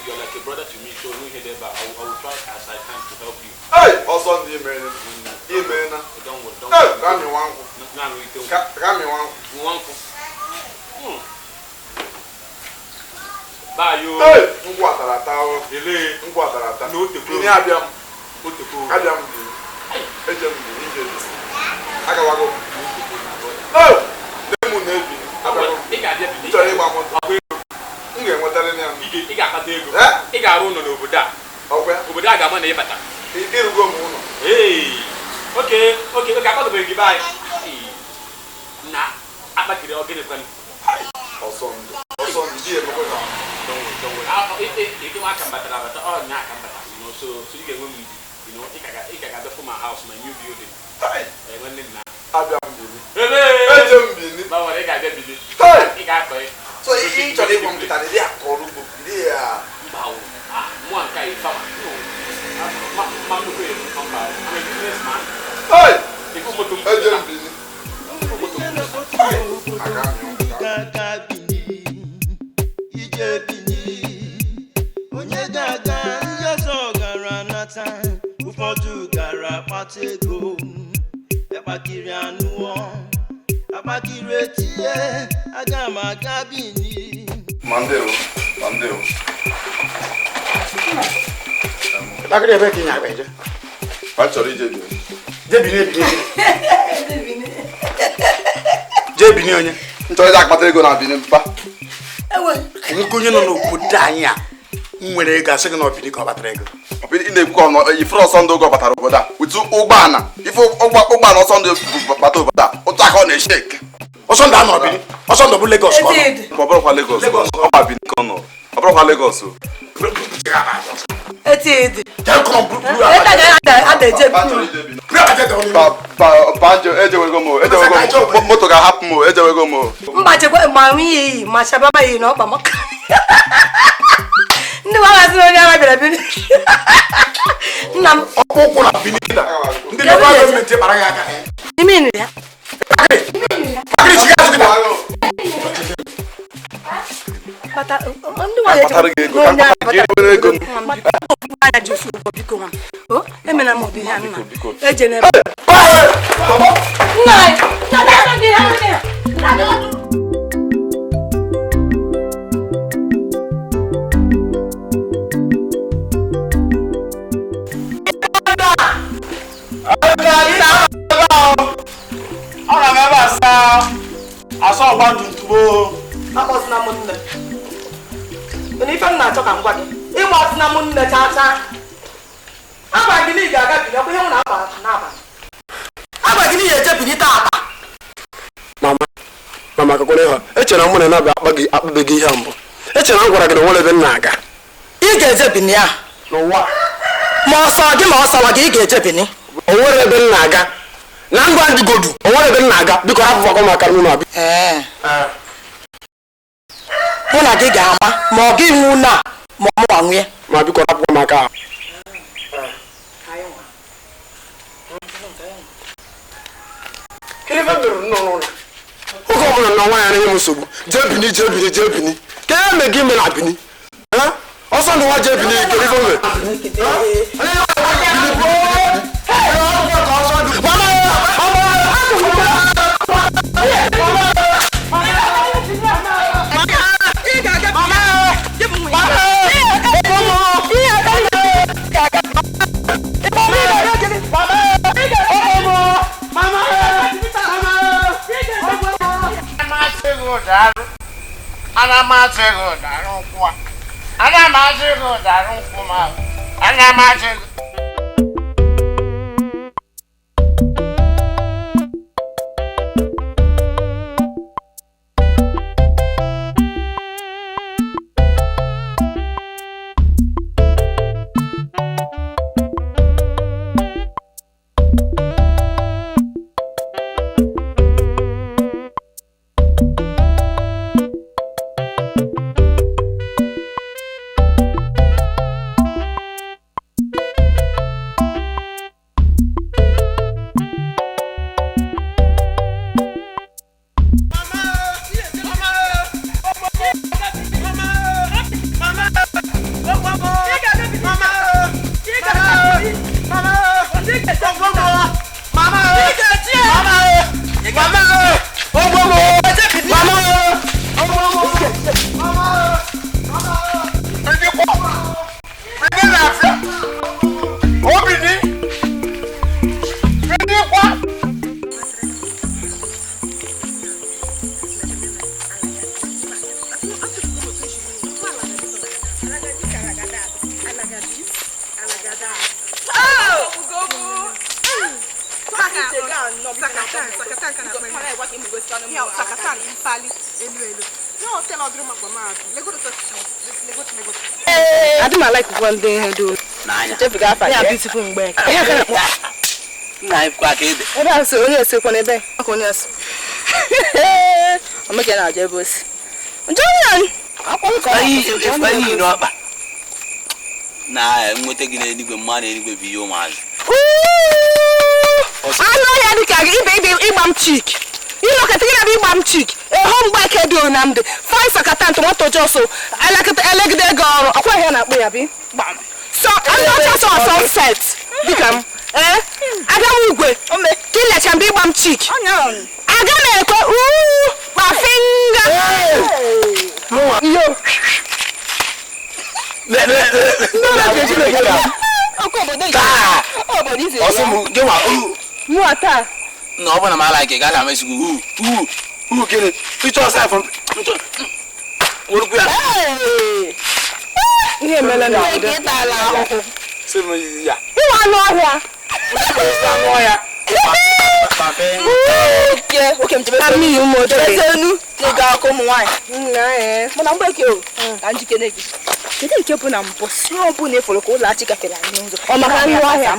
You're like a brother to me, so I will try as I can to help you. Hey, also the email. Don't worry, don't worry. Bye, you. Hey, ị ga-arụ ụlọ n'obodo a. Obodo a ga-ama na ịbata. Ịrụgo m ụlọ. Ee. Oke, oke, oke, akwadobeghị gị be anyị. Na akpakiri ogene kwanụ. Ọsọ ndụ. Ọsọ ndụ di emekwa ka. Don't worry. Ị aka mbatara abata. Ọ nya aka mbata. You know, so you ga-enwe m, you know, ị ka ga-abịa for my house, my new building. Nwanne nna. Abịa m Bini. Eje m Bini. Gbanwere ị ga-abịa Bini. Ị ga-akọ ya. So ị chọrọ ịgwa m kịta na ịdị akọ ọrụ ugbo ịdị ya mba o. Ah, mụ nka ị fama. No. Ma ma nnukwu ego mba. I'm a businessman. Hey! Ego moto m. Eje m Bini. Ga-aga Bini, ije Bini, onye ga-aga ndị ọzọ gara nata, ụfọdụ gara kpata ego, akpakiri anụọ, akpakiri etie, aga m aga Bini. Ma ndewo, ma ndewo. Kpakịrị ebe ka ị na-agba eje? Ma chọrọ ije Bini. Je Bini Bini. Je Bini onye? M chọrọ ije akpata ego na Bini mpa. Nwoke onye nọ n'obodo anyị a nwere ego asị gị na ọ Bini ka ọ kpatara ego. Ị na-ekwu ọnụ ifuru ọsọ ndụ oge ọ batara obodo a wit ụgbọala ife ụgbọala ọsọ ndụ bata obodo a otu aka ọ na-eshi eke. Ọsọ ndụ anọrọ Bini, ọsọ ndụ bụ Lagos ka ọ nọ. Ọ bụrụkwa Lagos, ọ ma Bini ka ọ nọ. Ọ bụrụkwa Lagos o. Etidi. Banjo ejewego m ejewego m moto ga-ahapụ m ejewego m. Mba chekwa ma nwunye iyi ma shababa iyi na ọkpa maka. Ndị nwa gasị onye agha bịara Bini. Nna m. Ọkpụ ụkwụ na Bini kịta. Ndị lokal gọọmenti kpara gị aka. Ime nri ya. Akịrị chiga azụ kịta. Kpata ndị nwa Kpatara gị ego ka m kpatara gị ego m. Anya ji ofu ụgwọ biko nwa m. O emela m ụdị ihe nna. Eje n'ebe. Nna anyị. Nna anyị. Nna anyị. Ọ na m ebe asa asa ọgba tum tum o. Akpọsịna m nne. Mana ife m na-achọ ka m gwa gị, ịgbasịna m nne chaa chaa. Agwa gị na ị ga-aga Bini, ọkwa ihe m na-aba n'abalị. Agwa gị na ị ga-eje Bini taata. Mama, mama kakwara ịhụ, echere m mụ na na-abịa akpa gị akpụbeghị ihe mbụ. Echere m gwara gị na nwere ebe m na-aga. Ị ga-eje Bini a. N'ụwa. Ma ọsọ gị ma ọsọ gị ị ga-eje Bini. O nwere ebe m na-aga. Na ngwa ndị godu, o nwere ebe m na-aga. Biko hapụ m aka n'ụlọ abịa. Ee. Mụ na gị ga-ama ma ọ gị nwụ na ma ọ mụwa nwunye. Ma biko hapụ m aka. Kedu ife mere nnọọ n'ụlọ? Oge ọbụla na nwaanyị anaghị m nsogbu. Jee Bini, jee Bini, jee Bini. Ka e mee gị ime na Bini? Ọsọ ndụ nwa jee Bini, kedu ife mere? Ana m asị gị ụdara nkwụ a. Ana m asị gị ụdara nkwụ m ahụ. Ana m asị gị. I do my like one day do. Yeah, beautiful mgbe. Nna anyị kwa ka ede. Ebe a so onye esekwa n'ebe. Aka onye eso. Omeke na aja ebe osi. Ifeanyi n'ọkpa na nweta gị n'eluigwe mma na eluigwe bụ ihe ụmụazị. Anụ ọhịa dị ka ibe ibe ịgba m chik ịnọkọta gị na-abịa ịgba m chik eho mgbake dị Nnamdi fine sakata tomato jọsọ elegide ego ọrụ ọkwa ihe na-akpọ ya bi so anụ ọcha sọ sunset dịka m ee aga m igwe ka ịlecha mgbe ịgba m chik aga m ekwe uu ma finga yo. Na ọ bụ na m ala nke gaa amesi gị uu gịnị ịchọ ọsọ afọ nwerukwu ya ihe emela na ịwa anụ ọhịa kedu nke bụ na mbọsị ọbụla eforo ka ụlọ achị gafere anyị ụzọ ọ maka anụ ọhịa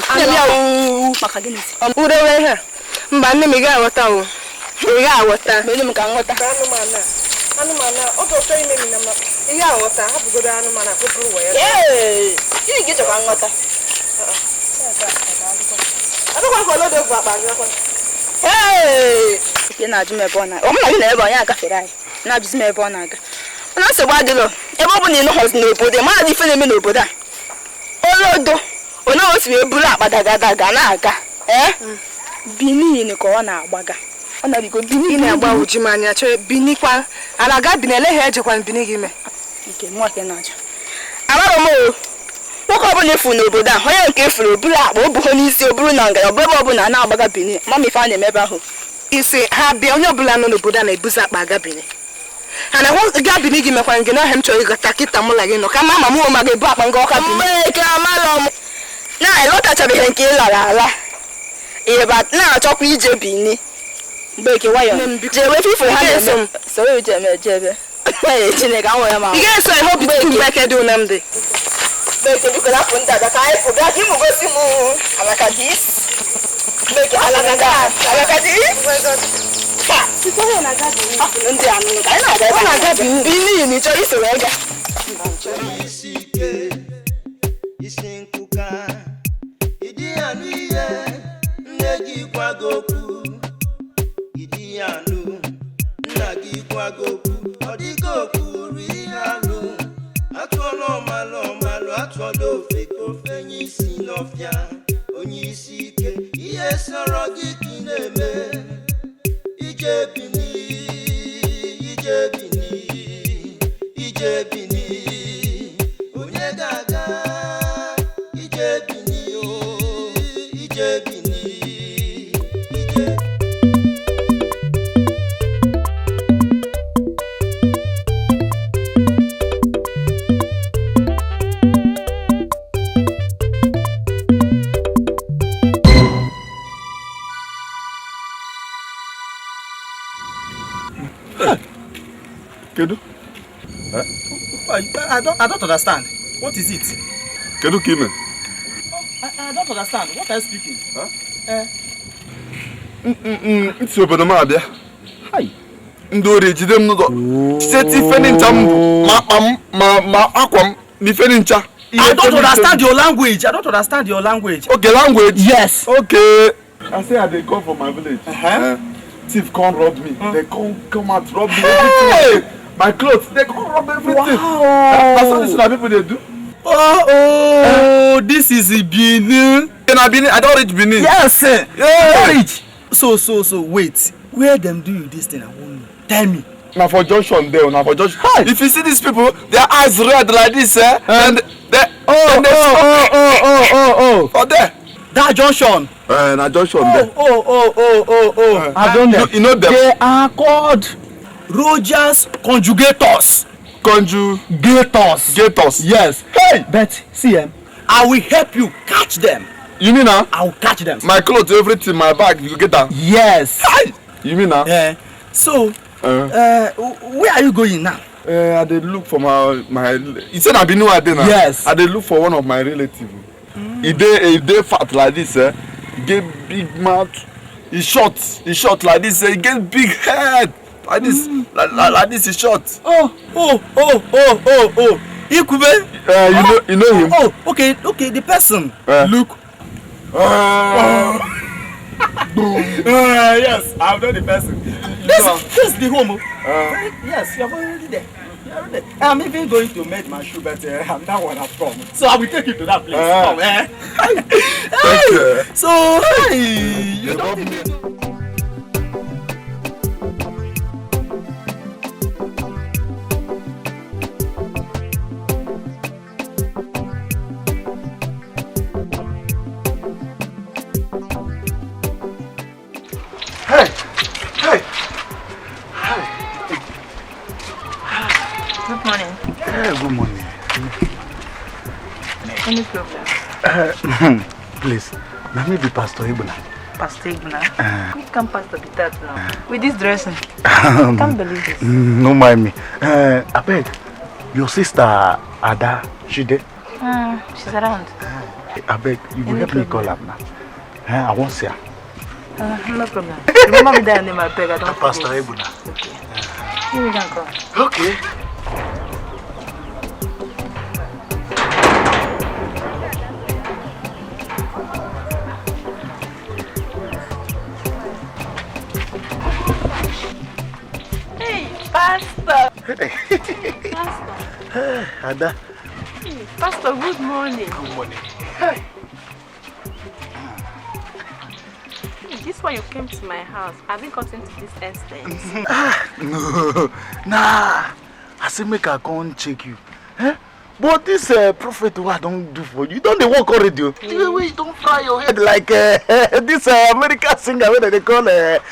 maka gịnị urewe ha mba nne m ị ga-aghọta o ị ga-aghọta mere m ka nghọta anụmanụ anụmanụ oge ụtọ ime m na ị ga-aghọta hapụgodo anụmanụ akpụpụrụ ụwa ya gịnị ka ị chọkwa nghọta nke na-ajụ m ebe ọ na-aga ọ mụ na gị na ebe onye agafere anyị na-ajụzi m ebe ọ na-aga mana nsogbu adịlọ ebe ọ bụ na ị nọghọzi n'obodo maazị ife na-eme n'obodo a olodo onye o si wee buru akpa dagadaga na-aga ee Benin ka ọ na-agbaga ọ na-arịgo Benin ị na-agba uji m anya chọọ Benin kwa a na-aga Benin eleghị ejekwa Benin gị mee nke mụ ka na-ajụ amarọ m o nwoke ọbụla efuru n'obodo a onye nke efuru oburu akpa o buho n'isi o buru na ngara ọ bụ ebe ọbụla na-agbaga Benin mama ife a na-eme ebe ahụ isi ha bịa onye ọbụla nọ n'obodo a na-ebuzi akpa aga Benin ha na ga Benin gị mekwara gị n'ọhịa m chọrọ ịgọta kịta mụ na gị nọ ka ma ama m ma ga-ebu akpa nga ọka Benin Mgbeke amarọ m na ịlọtachabeghị nke ị lara ala ịba na-achọkwa ije Benin Mgbeke nwayọ jewe fifo ha na-eme soro ije eme jebe Chineke anwere m ahụ ị ga-eso ihe obi tupu Mgbeke dị Nnamdi Mgbeke biko napụ ndị ada ka anyị pụ bịa ka ịmụ gosi m alaka dis Mgbeke alaka dis ndị anụ ka anyị na-aga ebe a na-aga Benin ị chọrọ isoro ịga isi ike isi nkụka ịdị anụ ihe nne gị gwago okwu ịdị anụ nna gị gwago okwu ọ dịgo okwuru ihe alụ atụọla ọmalụ ọmalụ atụọla ofe ka ofe nye isi n'ọfịa onye isi ike ihe sọrọ gị ka ị na-eme ije Benin ije Benin ije Benin onye ga-aga ije Benin o ije Benin ije. Kedu? I don't understand. What is it? Kedu kime? I don't understand. What are you speaking? Huh? Nti obodo m abịa. Hi. Ndị ori jide m n'ụzọ. Seti ife ncha m ma akpa m ma akwa m na ife ncha. I don't understand your language. I don't understand your language. Okay, language? Yes. Okay. I say I dey come from my village. Thief come rob me. They come out rob me. Everything. My clothes, they come rob everything. Wow. That's what these people they do. Oh, this is Benin. Benin. I don't reach Benin. Yes. Yeah. I don't reach. So wait. Where them do you this thing? I won't know. Tell me. Now for junction there. Now for junction. Hi. If you see these people, their eyes red like this, eh? And they oh. For there. That junction. Na junction there. Oh. I don't know. You know them. They are called Rogers Conjugators. Conjugators. Gators. Yes. Hey. But see them. I will help you catch them. You mean now? I will catch them. My clothes, everything, my bag, you get them. Yes. Hey. You mean now? Yeah. So, where are you going now? I dey look for my. You said I be no idea now. Yes. I dey look for one of my relatives. He dey fat like this, eh? He get big mouth. He short like this, eh? He get big head. Like this, like this is short. Oh. Ikube? You know him? Oh, okay, the person. Look. Yes, I've known the person. This is the home. Yes, you are already there. I'm even going to make my shoe, but I'm that one I've come. So I will take you to that place. Come, eh? Hey. So, hey, you don't even... Hey! Hey! Good morning. Hey, good morning. Any problem? Please, let me be Pastor Ibuna. Pastor Ibuna? We can't pastor be that now. With this dressing. I can't believe this. No mind me. I beg, your sister Ada, she there? She's around. I beg, you will help me call her now. I won't see her. No problem. Remember me that name, I beg. I don't forget. Pastor Ibuna. Okay. You can call. Okay. Hey, Pastor. Hey. Pastor. Hey, Ada. Hey, Pastor, good morning. Good morning. Hey. This why you came to my house. Have you gotten to this extent? No. Nah. I say make I come check you. Eh? But this prophet who I don't do for you, don't they work already? The way you don't fry your head like this American singer what they call what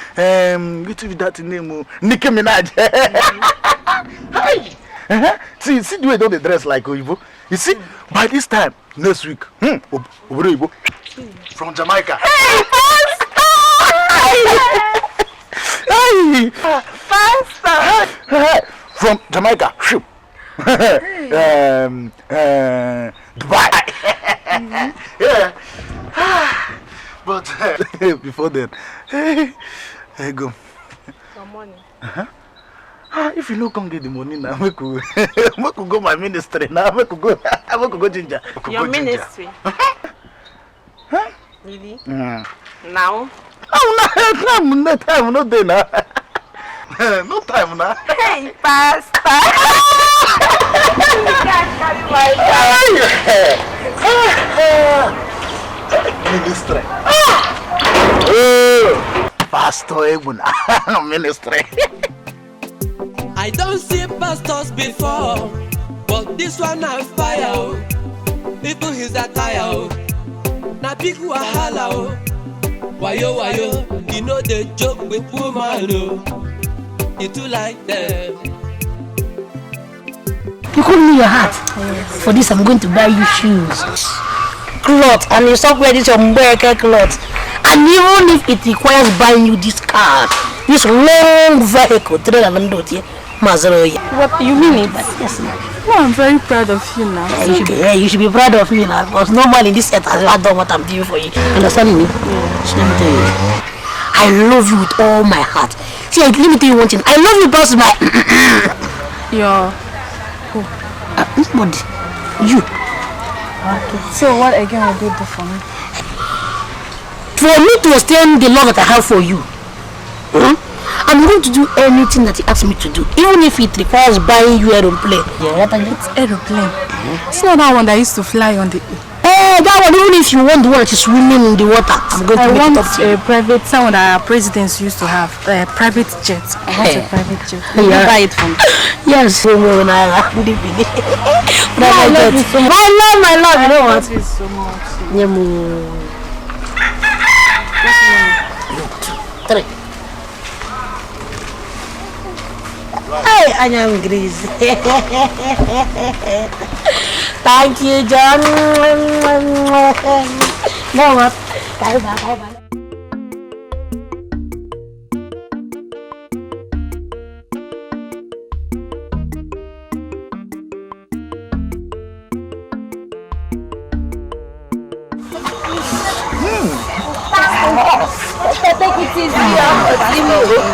is that name? Nicki Minaj. Hey. See the way don't they dress like Oyibo. You see, by this time next week, Oyibo from Jamaica. Hey, Pastor! Hey! Pastor! Hey. From Jamaica. Dubai. Yeah. But before then, hey, go. Your money. If you no come get the money now, make we go my ministry now. Make we go ginger. Your ministry. Huh? Really? Now? Oh, no, no time, no day now. No time now. Hey, Pastor. You can't carry my ministry. Pastor Ebuna. Ministry. I don't see pastors before, but this one on fire. Even his attire. Na big wahala. Wayo wayo, you know they joke with woman. You too like them. You couldn't me your heart. Yes. For this, I'm going to buy you shoes, cloth, and you stop wearing this umbrella cloth. And even if it requires buying you this car, this long vehicle, What, you mean it? Yes, ma'am. No, I'm very proud of you now. Yeah, you should be proud of me now, because no man in this earth has ever done what I'm doing for you. Understand me? Yeah. So let me tell you, I love you with all my heart. See, let me tell you one thing. I love you past my... Your... Who? Nobody. You. Okay. So what again will you do for me? For me to extend the love that I have for you, I'm going to do anything that he asks me to do, even if it requires buying you aeroplane. Yeah, it's aeroplane. It's not that one that used to fly on the air. Eh, that one, even if you want the one that is swimming in the water, I'm going to make it up to you. I want a private, someone that our presidents used to have, a private jet. I want a private jet. Will you buy it for me? Yes. I love you so much. My love, you know what? I love you so much. 3. Hey, I am Grease. Thank you, John. No, what? Bye bye, bye bye. Take it easy. Wait.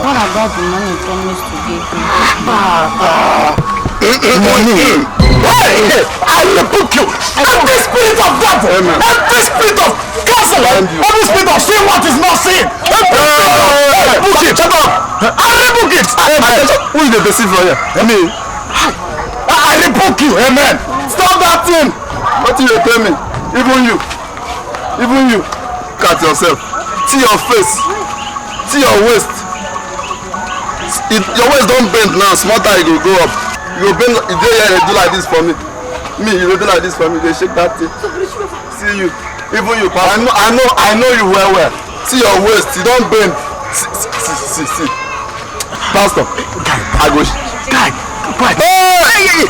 What about the money you promised to give me? Money. Hey, I rebuke you. Every spirit of devil, every spirit of counsel, every spirit of seeing what is not seen. Rebuke it. Shut up. I rebuke it. Who is the deceiver here? Me. I rebuke you. Amen. Stop that thing. What you tell me? Even you. Look at yourself. See your face. See your waist. Your waist don't bend now. Small time it will go up. You go bend. You dey do like this for me. Me, you dey do like this for me. They shake that thing. See you. Even you, pastor. I know you well. See your waist. You don't bend. See. Pastor, I go. Guy, quiet. Hey!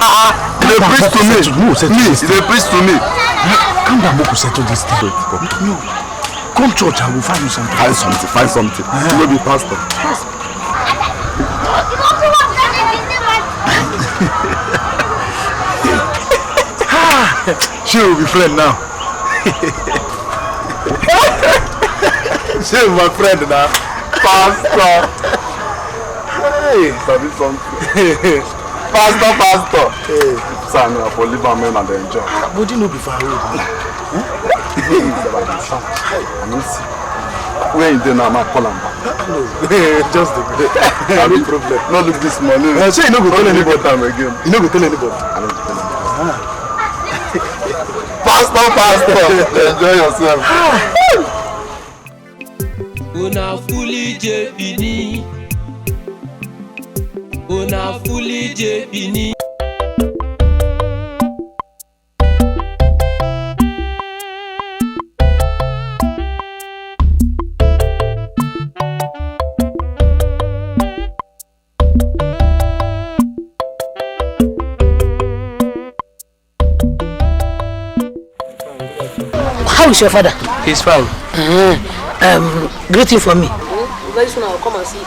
They preach to me. Me, they preach to me. Come down, we settle this thing. No. Come church, I will find you something. Find something. You will be pastor. She will be friend now. She will be my friend now. Pastor. Hey, sabi something. Pastor. Hey, sir, I for live men and enjoy. But you know before I Where you dey now, I call am back. No, just the no problem. No look this money. Say you no go tell anybody time again. You no go tell anybody. I no go tell anybody. Pastor, enjoy yourself. Una fully jebini. Una fully jebini. How is your father? He's fine. Greeting for me. Very soon I will come and see you.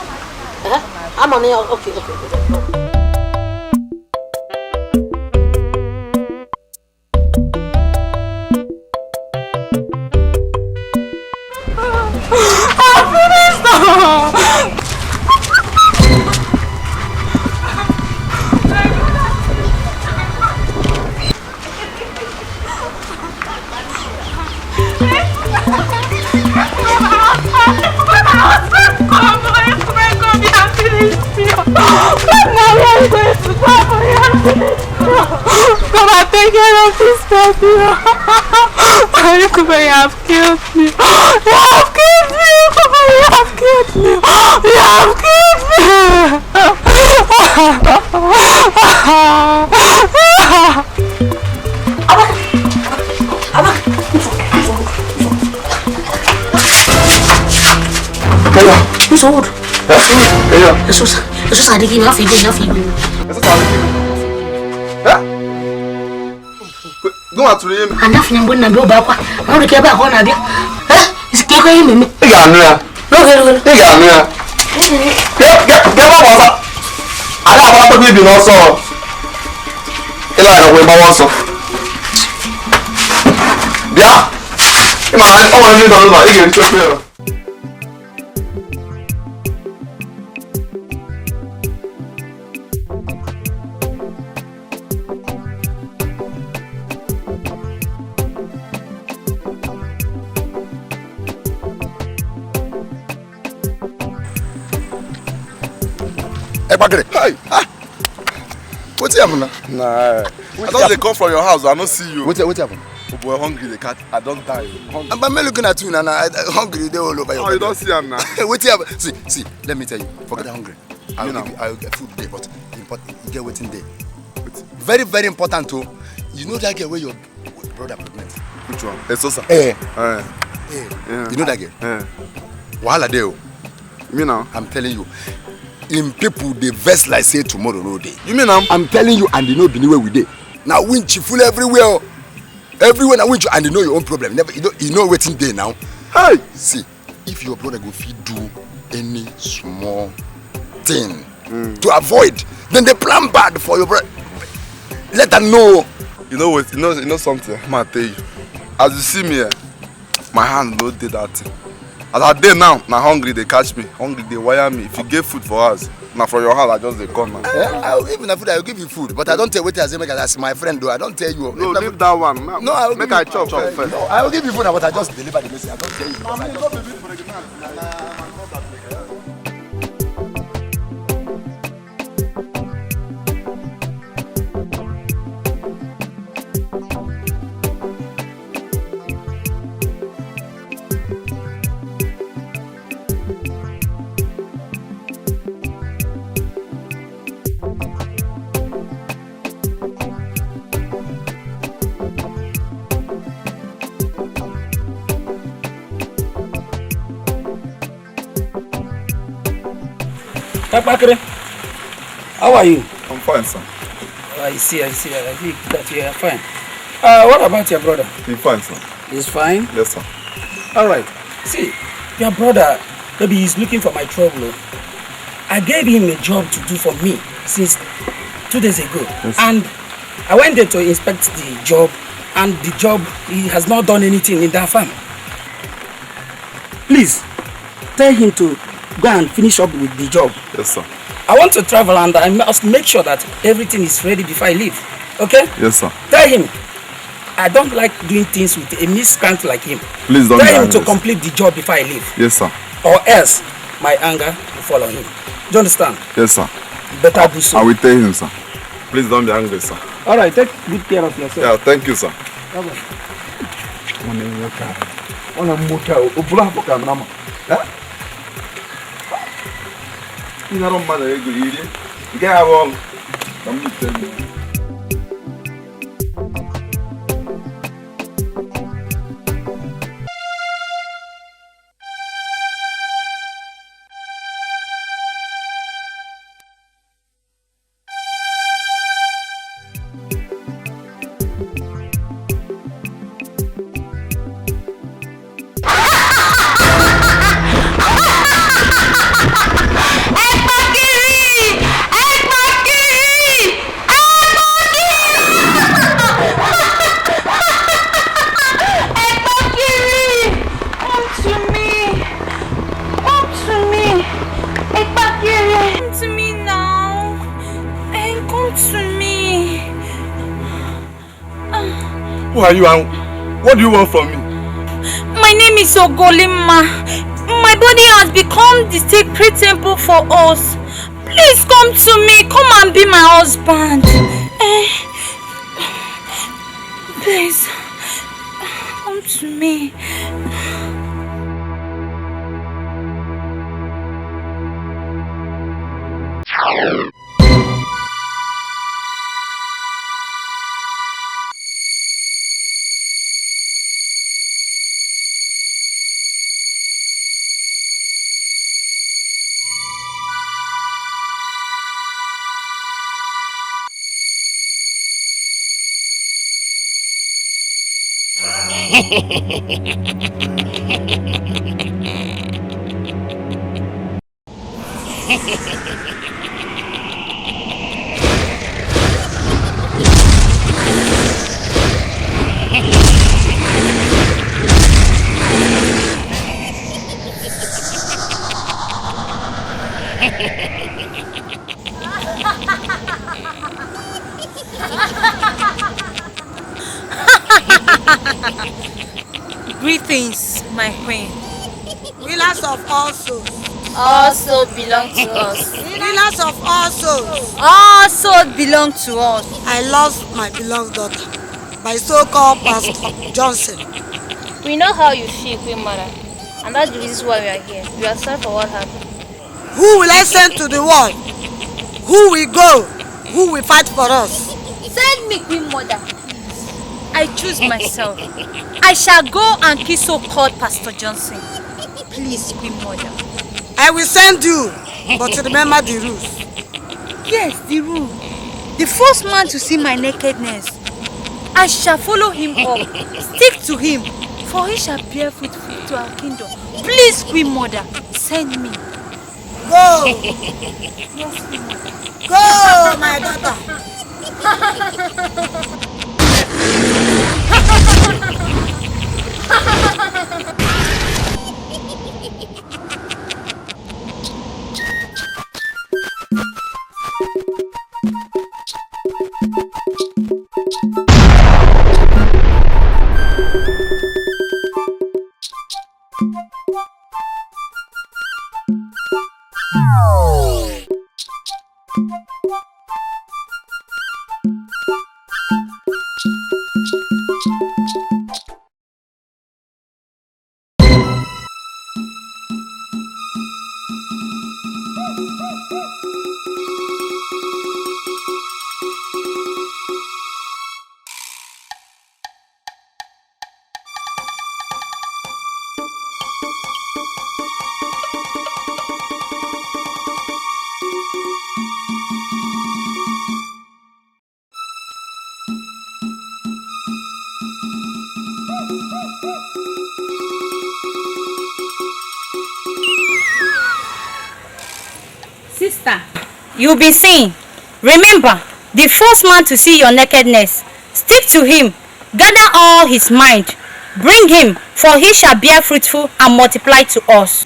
I'm on here. Okay. I finished now. Come and take care of this baby. You have killed me. You have killed me. You have killed me. You have killed me. Who's old? Jesus, I didn't have enough. Go out to him. And nothing I'm going to go back. I don't care about one idea. It's clear. You got me. Get up. I don't want to be also. Yeah. Hey, what's happening? Nah, I thought they come from your house. I don't see you. What happened? Oh boy, hungry. The cat. I don't die. Hungry. I'm looking at you now. Hungry. They all over your. Oh, you don't see him now. What's happening? See. Let me tell you. Forget hungry. I'll get food there, but important. You get waiting there. Very, very important too. You know that girl where your brother pregnant. Which one? Esosa. Eh. Yeah. You know that girl? Eh. Wahala dey o. Me now? I'm telling you. In people they vex like say tomorrow no day. You mean I'm telling you, and they know be where we dey. Now winch full everywhere. Everywhere now winch, and they know your own problem. Never you know waiting day now. Hey! See, if your brother go fit do any small thing to avoid. Then they plan bad for your brother. Let them know. You know what? You know something. I'm gonna tell you. As you see me, my hand no did that thing. As I dey now, na hungry they catch me. Hungry they wire me. If you get food for us, now for your house I just they come now. I'll give you food. I will give you food, but I don't tell what I say. Make I ask my friend though. I don't tell you. No, leave that one. No, I will make I chop first. No, I will give you food, but I just deliver the message. I don't tell you. Bakre, how are you? I'm fine, sir. I see that you are fine. What about your brother? He's fine, sir. He's fine? Yes, sir. All right. See, your brother, maybe he's looking for my trouble. I gave him a job to do for me since 2 days ago. Yes. And I went there to inspect the job, and the job, he has not done anything in that farm. Please, tell him to go and finish up with the job. Yes, sir. I want to travel and I must make sure that everything is ready before I leave. Okay? Yes, sir. Tell him I don't like doing things with a miscreant like him. Please don't. Tell him to complete the job before I leave. Yes, sir. Or else my anger will follow him. Do you understand? Yes, sir. You better do so. I will tell him, sir. Please don't be angry, sir. All right, take good care of yourself. Yeah, thank you, sir. Bye-bye. You know, man, you get all. I'm telling you. Who are you and what do you want from me? My name is Ogolima. My body has become the sacred temple for us. Please come to me. Come and be my husband. Please, come to me. Greetings, my queen. Rulers of all souls. All souls belong to us. Rulers of all souls. All souls belong to us. I lost my beloved daughter by so-called Pastor Johnson. We know how you feel, Queen Mother, and that's the reason why we are here. We are sorry for what happened. Who will I send to the world? Who will go? Who will fight for us? Send me, Queen Mother. I choose myself. I shall go and kill so-called Pastor Johnson. Please, Queen Mother. I will send you, but remember the rules. Yes, the rule. The first man to see my nakedness, I shall follow him up, stick to him, for he shall bear fruit to our kingdom. Please, Queen Mother, send me. Go. Go, my daughter. Sister, you'll be seen. Remember, the first man to see your nakedness, stick to him, gather all his mind, bring him, for he shall bear fruitful and multiply to us.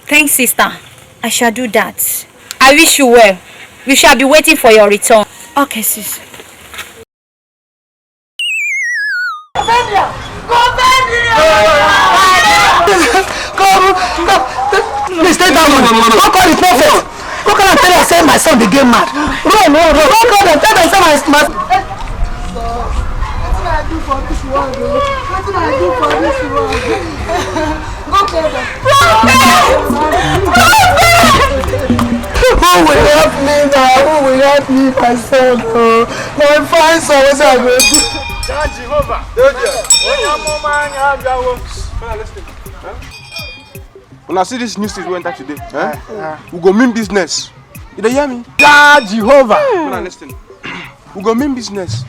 Thanks, sister. I shall do that. I wish you well. We shall be waiting for your return. Okay, sis. Please take that money. Go call the prophet. Go call and tell them say my son dey get mad. Run, run, run. Go call them. Tell them say my. What I do for this world? What I do for this world? Go call them. Prophet! Prophet! Who will help me now? Who will help me, my son? Oh, my fine son, what I go do? Jehovah. When I see this news we enter today, eh? We go mean business. You dey hear me? Yeah, Jehovah. When I listen, we go mean business.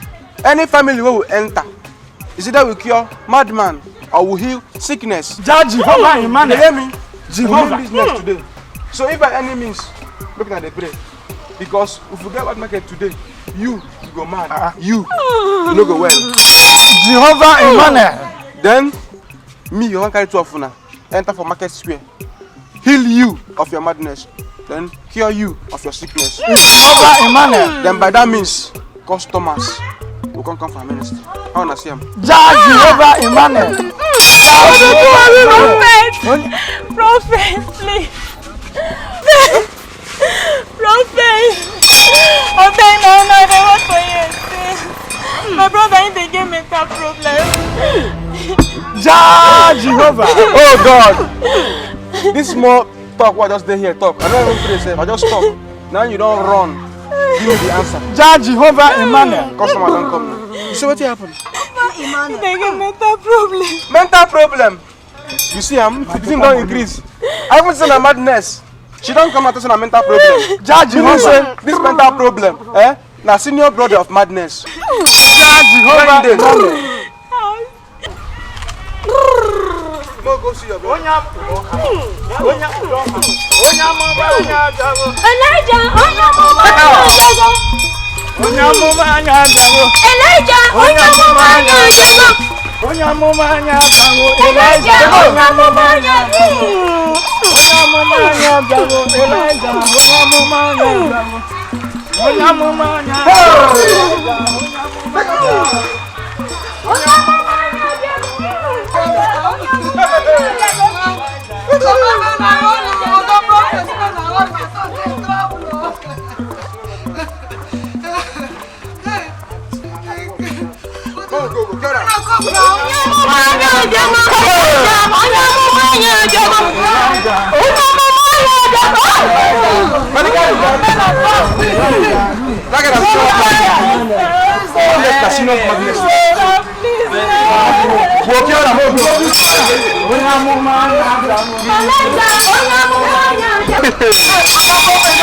Any family where we enter, is either we cure madman or we heal sickness. Yeah, Jehovah, man. You hear me? Jehovah. We mean business today. So if by any means, look at the pray, because if we get what market today, you go mad. You no go well. Jehovah Emmanuel. Then me, you want carry 12 now. Enter for market square, heal you of your madness, then cure you of your sickness. Jehovah Emmanuel. Then by that means, customers will come for ministry. How wanna see him? Jehovah Emmanuel. Prophet, prophet, please. Prophet, okay, now I don't want for you. My brother ain't they get mental problem. Jah Jehovah. Oh God. This small talk what just dey here talk. I don't even pray sef. I just talk. Now you don't run. Give me the answer. Jah Jehovah Emmanuel. Customer don't come now. You see what happened? Emmanuel. They get mental problem. Mental problem. You see him? The thing don't increase. I haven't seen a madness. She don't come out to say a mental problem. Jah Jehovah. Say this mental problem, eh? Now senior brother of madness. Jah Jehovah Emmanuel. Go go see your brother. Elijah, Elijah,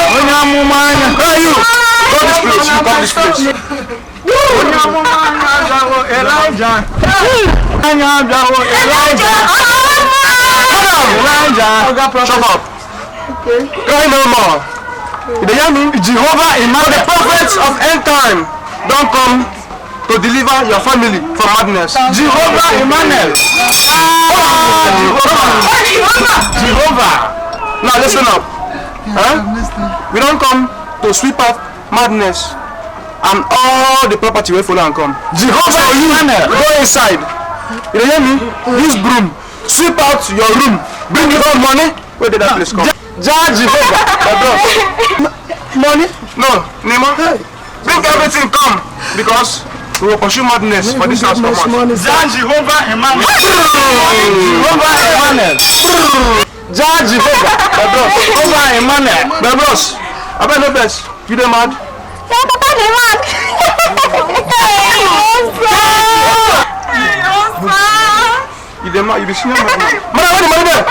Hey, you! Come this place, you come this place. Elijah. Elijah. Elijah. Shut up. Okay. Cry no more. You hear me? Jehovah Emmanuel. The prophets of end time don't come to deliver your family from madness. Jehovah Emmanuel. Jehovah. Jehovah. Now listen up. Huh? We don't come to sweep up madness and all the property will follow and come. Jehovah Emmanuel. Go inside. You hear me? Use broom. Sweep out your room. Bring your own money. Where did that place come? Jehovah. Money? No. Nemo. Bring everything come. Because we will pursue madness for this house. Jehovah Emmanuel. Jehovah Emmanuel. Jehovah. Jehovah Emmanuel. My bros. I bet no best. You dey mad? Yeah, Papa dey mad. You dey mad? You be senior man. Madam, where the money there?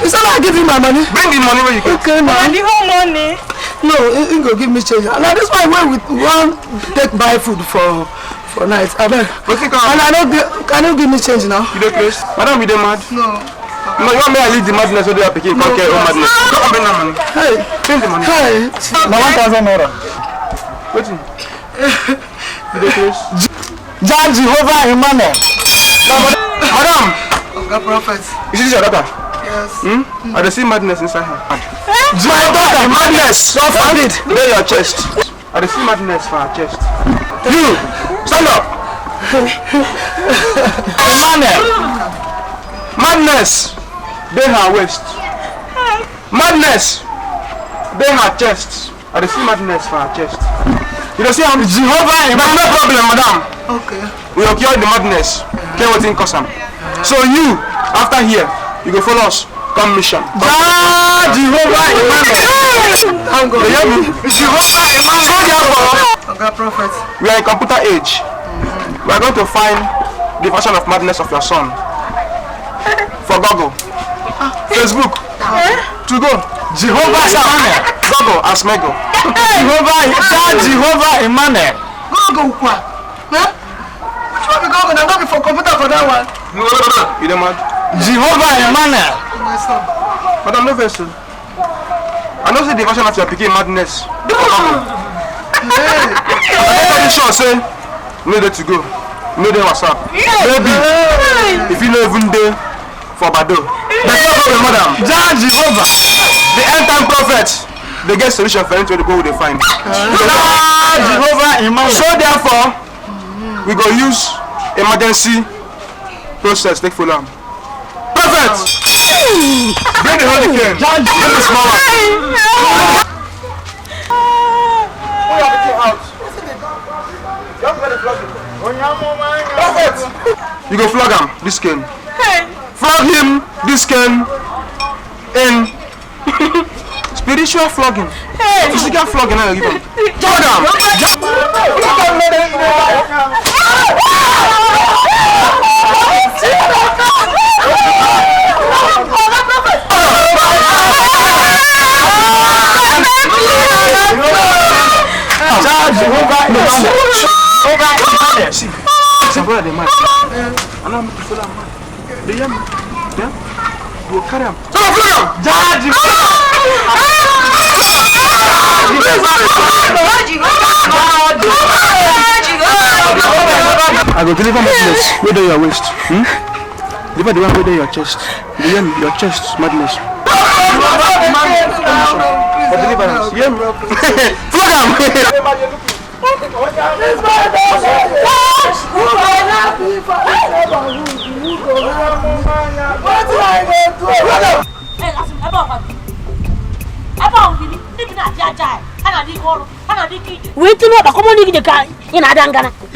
You said I give you my money. Bring the money where you can. Okay, now. The whole money. No, he go give me change. Now this one where we want take buy food for night. I beg. And I don't can you give me change now? You dey close? Madam, you dey mad? No. No, you want me to leave the madness so they are picking? No. Okay, oh madness. Come and bring that money. Hey, bring the money. Hey, now 1,000 naira. Wetin? You dey close? Jehovah Emmanuel. Madam. Oga prophet. You see this your daughter? Yes. Hmm? I dey see madness inside her. My daughter, madness. Don't forbid. Lay your chest. I dey see madness for her chest. You stand up. Emmanuel. Madness. Dey her waist. Madness. Dey her chest. I dey see madness for her chest. You dey see am? Jehovah Emmanuel. No problem, madam. Okay. We will cure the madness. Cure wetin cause am. So you, after here, you go follow us. Come mission. Jehovah Emmanuel. You hear me? Jehovah Emmanuel. So therefore, Oga prophet, we are in computer age. We are going to find the version of madness of your son. For Google, Facebook, to go. Jehovah Emmanuel. Google as Mego. Jehovah Emmanuel. Google kwa. Huh? Which one be Google? Na not be for computer for that one. No, no, no. You dey mad? Jehovah Emmanuel. My son. Madam, no vex. I know say the version of your pikin madness. Hey. I'm very sure say no dey to go. No dey WhatsApp. Maybe if you no even dey for Bado. That's no problem, madam. Jehovah. The end time prophet, they get solution for anything they go they find. Jehovah Emmanuel. So therefore, we go use emergency process take follow am. Prophet! Bring the holy cane. Bring the small one. Pull your pikin out. Just let it flog him. Prophet! You go flog him, this cane. Flog him, this cane, in spiritual flogging. Physical flogging, I will give him. Flog him! Jehovah Emmanuel. See, brother, they mad. And I'm to follow him. They hear me. Yeah? You will carry him. So flog him! I go deliver madness. Where do your waist? Hmm? Deliver the one where do your chest. You hear me? Your chest, madness. For deliverance. You hear me? Flog him!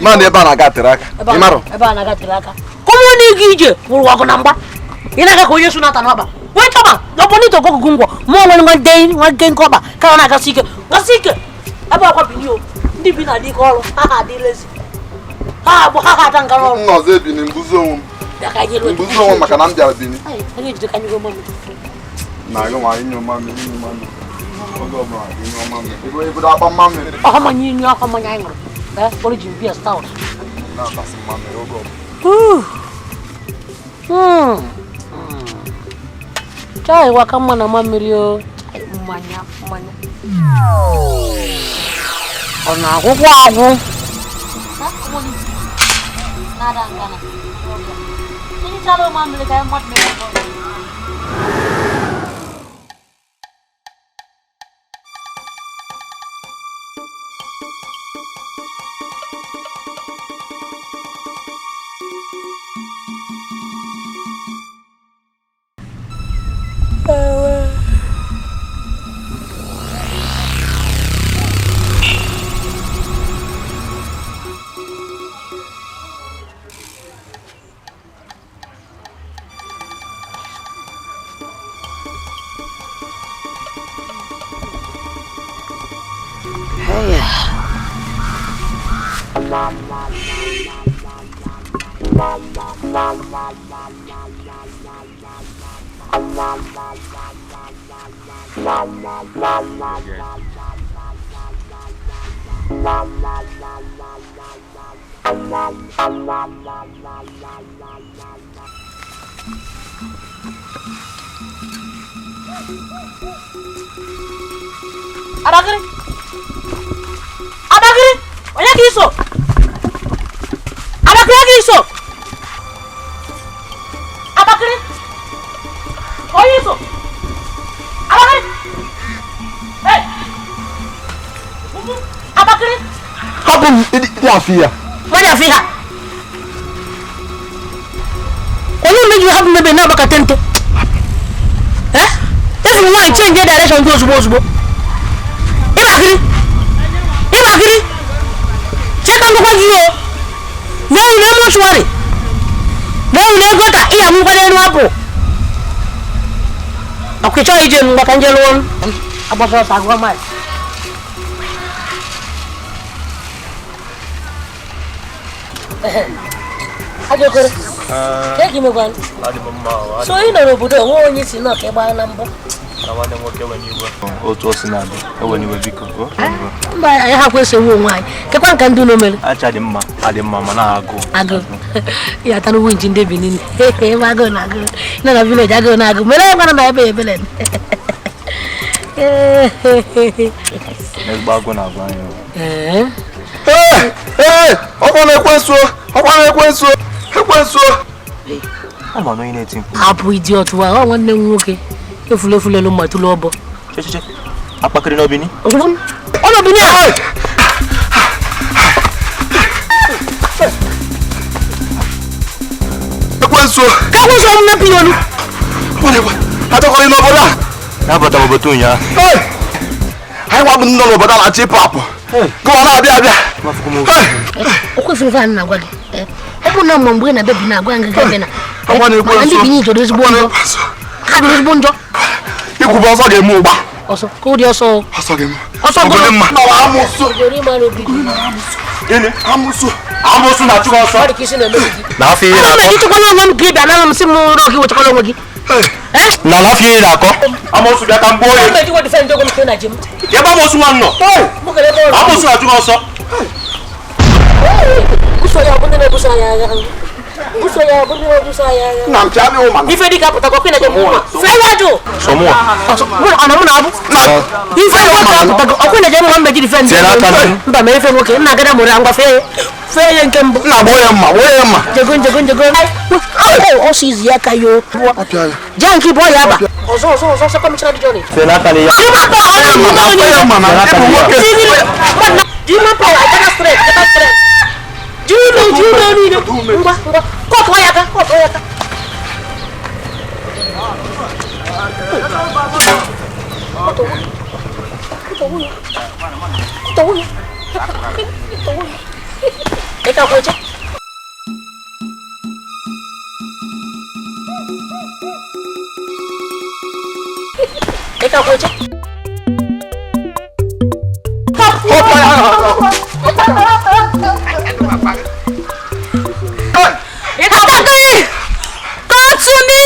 Man, ebe a na-aga tere aka. Ị marụ? Ebe a na-aga tere aka. Kọmọ n'ige ije wụrụ ọgụ na mgba. Ị na-aga ka onye su nata n'ọba. Wee chọba, n'ọbụ n'ito ọgụgụ ngwọ. Mụ onwe nwa dei nwa ge nke ọba ka ọ na-agasị ike. Gasị ike. Ebe akwa bini o. Ndị bi na dike ọrụ, ha ha adịlezi. Ha abụ ha ha ada ngara ọrụ. Nna ọzọ ebini mbuzi onwe m. Mbuzi onwe m maka na m bịara bini. Anyị ejide ka anyị go mami. Na agụ ma inyo mami, inyo mami. Oge ọbụla inyo mami. Ego ego akpa mami. Ọha manya inyo ọha manya anyị ṅụrụ. Eh, origin beer stout. Na-atasị mami oge ọbụla. Chai waka mma na mamiri o. Mmanya mmanya. Ọ na-agwụkwọ agwụ. Abakiri! Abakiri! Onye ka iso? Abakiri ka iso? Abakiri! Onye iso? Abakiri! Hey! Abakiri! Hapụ m ịdị afọ ya. Wadi afọ ya. Onye mmeji hapụ mebe na agbakọta ntị. Eh? If you want change your direction go ozugbo ozugbo. Ibakiri! Ibakiri! Check on the you. No, no mortuary. No, no gota. Iya mu kwade nu apo. Okwe cho ije mu gbaka nje luo. Agboso sa agwa mai. Ajokoro. Take him one. So you know obodo onwe onye si na ka gba na mbọ. Na nwoke wenye iwe. Otu o si na-adị, ewenye iwe biko. Mba, anyị ha kwesịrị onwe anyị. Kekwa nka ndị unu mere? Acha dị mma, adị mma mana agụụ. Agụụ. Ya tara uwe nji ndị Benin. Ebe agụụ na agụụ. Nọ na village agụụ na agụụ. Mere ngwana na ebe ebele. Ezigbo agụụ na-agụ anyị. Ee. Ee, ọkwa na-ekwensu, ọkwa na-ekwensu, ekwensu. Ama na onye na-eti mkpu. Hapụ idiot wa, ọ nwanne m nwoke. Efule efule lu ma tụlụ ọbọ. Che che. Akpakịrị n'obini? Ọ n'obini a! Ekwensu! Ka ekwensu ọ mmepe ya olu! Achọkwara n'obodo a! Na-abata m obodo ụnyaahụ. Anyị nwa bụ ndị nọ n'obodo a na-achọ ịpụ apụ. Gụwa na-abịa abịa. O kwesịrị ife a na-agwa gị. Ọ bụ na mgbe ị na-abịa bi na-agwa gị ga-abịa na. Mana ndị Benin jọrọ ezigbo njọ. Ha jọrọ ezigbo njọ. Ikwu bụ ọsọ ga-eme ụgba. Ọsọ ka ụdị ọsọ. Ọsọ ga-eme. Ọsọ gụrụ mma. Amụsụ. Gịnị? Amụsụ. Amụsụ na-achụ gị ọsọ. Ọ dị ka isi na-eme gị. Na afọ ihe na-akọ. Ọ na-echekwa onwe m ka ị bịa nara m sị m rụọ gị wechakwala onwe gị. Na afọ ihe na-akọ. Amụsụ bịa ka m gbuo ya. Ebe amụsụ nwa nọ. Amụsụ na-achụ gị ọsọ. Ife dịka apụtakwa kwena jem nwa. Fewaju. Sọmụa. Ọ na mụ na-abụ. Ife nwoke apụtago ọkwena jem nwa mmeji dife ndị. Mba mee ife nwoke nna agada mụrụ ngwa fee. Fee ya nke mbụ. Nna gboo ya mma, gboo ya mma. Jego njego njego. Ọ sị izi ya ka yo. Jee nke ịbụ ya aba. Ọzọ ọzọ ọzọ sekọ mechara dị jọni. Fee n'aka na ya. Do you want power? I cannot straight. I cannot straight. Do you know? Do you know? Ngwa ngwa. Kọtụ ya aka. Kọtụ ya aka. Kọtụ. Kọtụ. Kọtụ. Kọtụ. Ị ka kweche. Ị ka kweche. Atakiri! Come to me!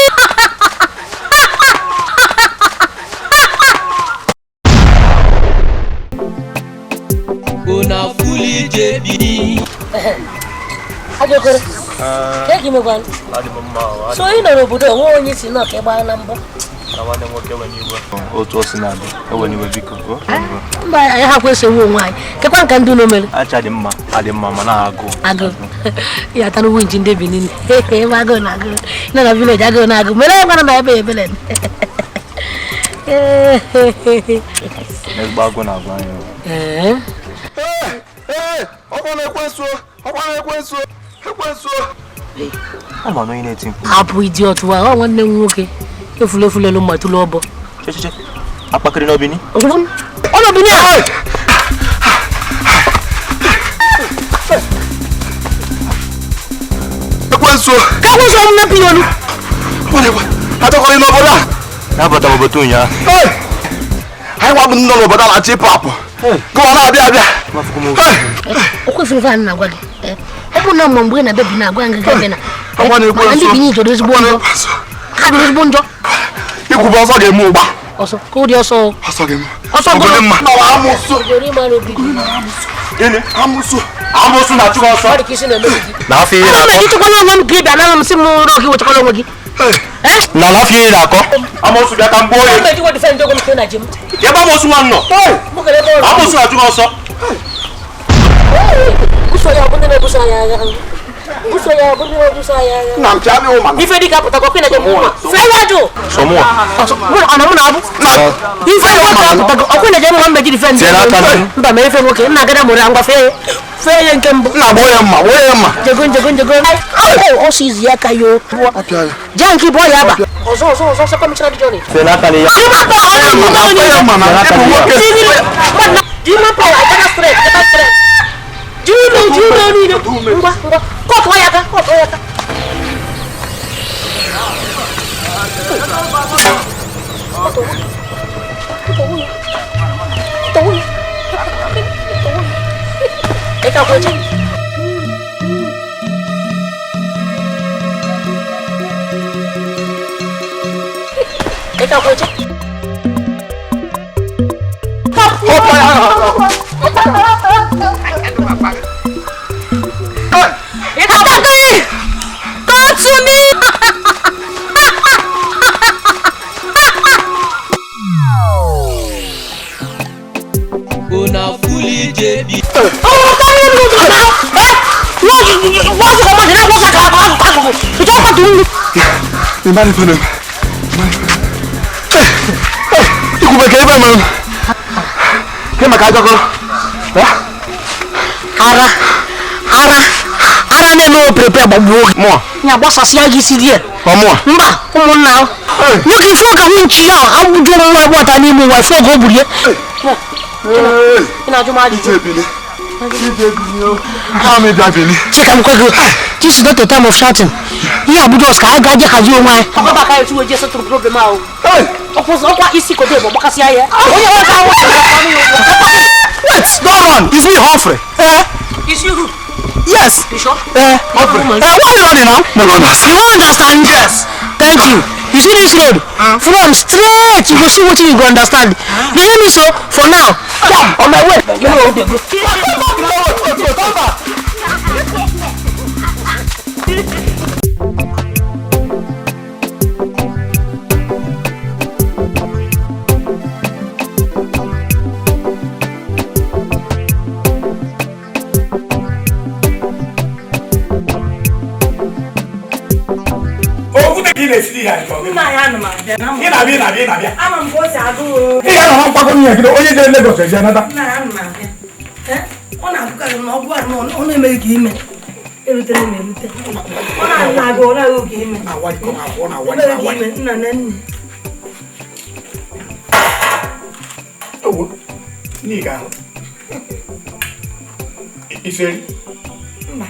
Una fully JB. Ajokoro. Take him one. So you know obodo onwe onye si na ka gba na mbọ. Na nwanne m nwoke enwe n'iwe. Otu o si na-adị, enwe n'iwe biko. Mba, anyị ha kwesịrị onwe anyị. Kekwa nka ndị unu mere. Acha dị mma, adị mma mana agụụ. Agụụ. Ya atara winji ndị Benin. Ebe agụụ na agụụ. Nọ na village agụụ na agụụ. Mere ngwana na ebe ebele. Ezigbo agụụ na-agụ anyị. Ee. Ee, ọkwa na-ekwensu, ọkwa na-ekwensu, ekwensu. Ama na onye na-eti mkpu. Hapụ idiot wa, ọ nwanne m nwoke. Efule elu ma tụlụ ọbọ. Che. Akpakịrị n'obini? Ọ n'obini a! Ekwensu! Ka ekwensu ọmụ mmepe olu! Achọkọrọ n'obodo a! Na-abata obodo ụnyaahụ. Anyị nwa bụ ndị nọ n'obodo a na-achọ ịpụ apụ. Gụwa na-abịa abịa. O kwesịrị ife anyị na-agwa gị. Ọ bụ na mgbe ị na-abịa bi na-agwa gị ga-abịa na. Mana ndị Benin chọrọ ezigbo njọ. Ha dụrụ ezigbo njọ. Ikwube ọsọ ga-eme ụgba. Ọsọ ka ụdị ọsọ. Ọsọ ga-eme. Ọsọ gụrụ. Mma. Amụsụ. Gịnị? Amụsụ. Amụsụ na-achụ gị ọsọ. Ọ dị ka isi na-eme gị. Na afọ ihe na-akọ. Ọ ịchịkwana onwe m ka ị bịa nara m sị m rụọ gị wechakwala onwe gị. Na afọ ihe na-akọ. Amụsụ bịa ka m gbuo ya. Ebe amụsụ nwa m nọ. Amụsụ na-achụ gị ọsọ. Ife dịka apụtakwa kwena gị mụnwa. Fee jụ. Sọmụa. Ọ na mụ na-abụ. Ife nwoke apụtago ọkwụ na jem nwa mmeji difend. Mba mere ife nwoke nna agada mụrụ ngwa fee. Fee ya nke mbụ. Nna gboo ya mma, gboo ya mma. Jego njego njego. Ọ si izi ya ka yo. Jee nke bụ ọya aba. Ọzọ ọzọ ọzọ sekọ mechara dị jọni. Fee n'aka ya. Do you power? I got straight. I got straight. Do you know? Ngwa ngwa. Kọtụ ya aka, kọtụ ya aka. Talk to me! Una fully JB. Oh, Ara, ara, ara na-eme prepare gbagbuo gị. Ya gbasasịa gị isi gị. Mba, ụmụnna ahụ. Nwoke ife oge nwunchi ya agbụjụ nwa agbọta n'ime ụwa ife oge o gburu ya. Ị na-ajụ m ajụjụ. Chika m kwego. This is not the time of shouting. Ihe abuja ọsọ ka anyị ga-aje hazie onwe anyị. Ọkwa ka anyị tuwo je setụrụ problem ahụ. Ọkwa isi kodo bụ gbakasịa ya. Onye ọzọ ahụ. Wait, don't run. It's me, Humphrey. Eh? It's you who? Yes. You sure? Humphrey. Why are you running now? No, no, no. You don't understand? Yes. Thank you. You see this road? From straight, you go see what you go understand. You hear me so? For now, come on my way. You know. Come back. Ị na-abịa. Ama m ka o si agụ o. Ị ga-anọ na mkpakọ nwunye gị onye jere Lagos eje nata. Nna ya ana m abịa. Ọ na-agụkarị na ọ bụ na ọ na-emeghị ka ime. Erutere m erute. Ọ na-agụ ọ na-agụ ka ime. Emeghị ka ime nna na nne. Owo, n'iga ahụ. Iseri? Mba.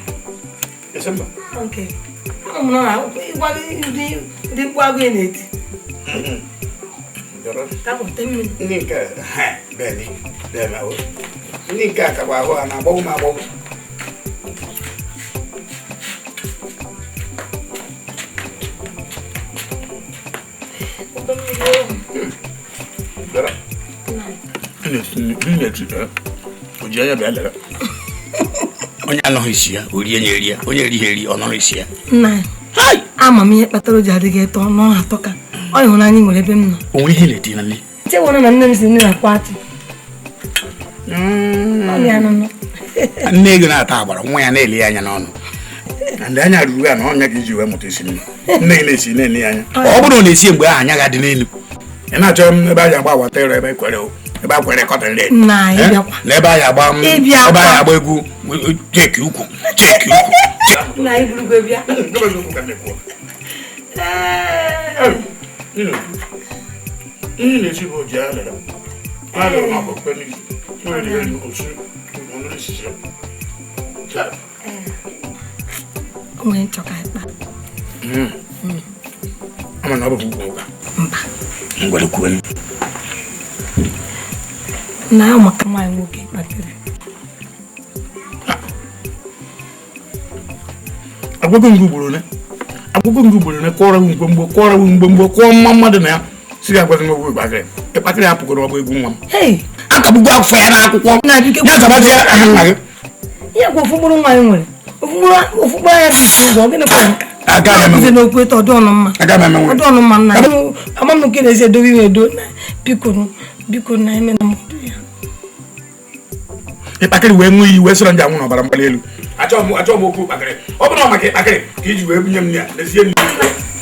Ese mba? Okay. Ama m na ịgwa gị ụdị mkpu agụ ị na-eti. Ndị nke ndị nke a kakwa ahụ a na-agbagbu m agbagbu. Onye anọghị isi ya, o rie ya eri ya, onye erighị eri, ọ nọrọ isi ya. Nna, ama m ihe kpatara o ji adịghị eto ọnụ atọ ka. Ọ ịhụnanya ị nwere ebe m nọ. O nwere ihe na-eti na nne. Chewona na nne m si nne na-akwa atị. Ọ ya nọ. Nne ego na-ata agbara nwa ya na-ele ya anya n'ọnụ. Ndị anya ruru ya na ọnya ka iji wee mụta isi nne. Nne gị na-esi na-ele ya anya. Ọ bụrụ na ọ na-esi mgbe ahụ anya ga-adị n'elu. Ị na-achọ m ebe a ga-agba agbata ịrọ ebe kwere ebe a kwere kọtịn red. Na ịbịakwa. Na ebe a ga-agba m ebe a ga-agba egwu cheki ukwu cheki ukwu. Na iburugwe bịa. Ihe na-esi bụ ji alere. Alere ma bụ kwe n'isi. Nwere ihe osu ọnụ isisi. O nwere nchọ ka ịkpa. Ama na ọ bụ ugwu ụka. Mba. Ngwere kwuo. Na maka nwaanyị nwoke kpatara. Agwago ngụ ugboro ne. Agwago ngụ ugboro ne kọrọ ngwongwo kọrọ ngwongwo kọọ mma mmadụ na ya. Si ga agwazi m okwu ịkpakịrị. Ịkpakịrị apụgoro ọgba egwu nwa m. Akagbugo afọ ya n'akwụkwọ. Ya zabazie aha nna gị. Ihe kwa ofu mkpụrụ nwaanyị nwere. Ofu mkpụrụ anya dị isi ụzọ gịnị kwa nka. Agaghị m n'okwu eto ọdụ ọnụ mma. Agaghị m emenwe. Ọdụ ọnụ mma nna. Ama m nke na-esi edobe ime edo. Biko biko na eme na mmadụ ya. Ịkpakịrị wee ṅụọ iyi wee sịrọ ndị anwụ n'ọbara mgbali elu. Achọghị m okwu ịkpakịrị. Ọ bụrụ na maka ịkpakịrị ka iji wee bunye m ya n'ezie m.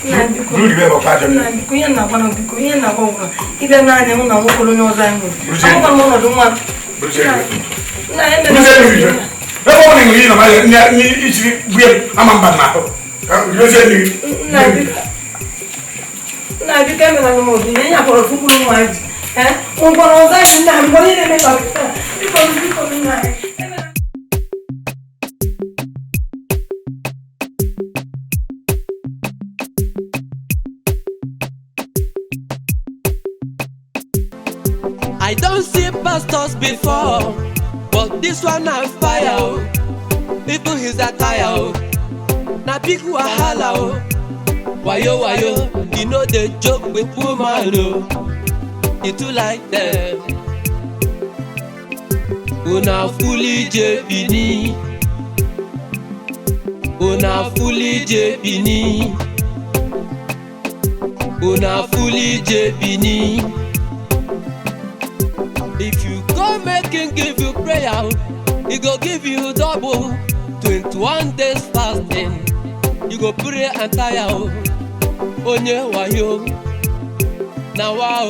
Nna biko ihe na-agwa na biko ihe na-agwa gwụrụ ịbịa n'anya hụ na nwoke onye ọzọ anyị nwere. Amakwa m ọnọdụ nwa m. Nna ya mere. Ebe ọ bụla ị nọ na ijiri gbue m ama mba n'ahụ. Nna biko emela m obi na ihe akpọrọ ofu mkpụrụ nwa ji. Ngwara ọzọ anyị nna m gwara ihe na-eme ka biko biko nna anyị. I don't see pastors before, but this one on fire, oh. Even his attire, oh. Na big wahala, oh. Wayo wayo, you know they joke with woman, oh. You too like them. Una fully jebini. Una fully jebini. Una fully jebini. If you go make him give you prayer, he go give you double. 21 days fasting, you go pray and tire. Onye wayo, na wow,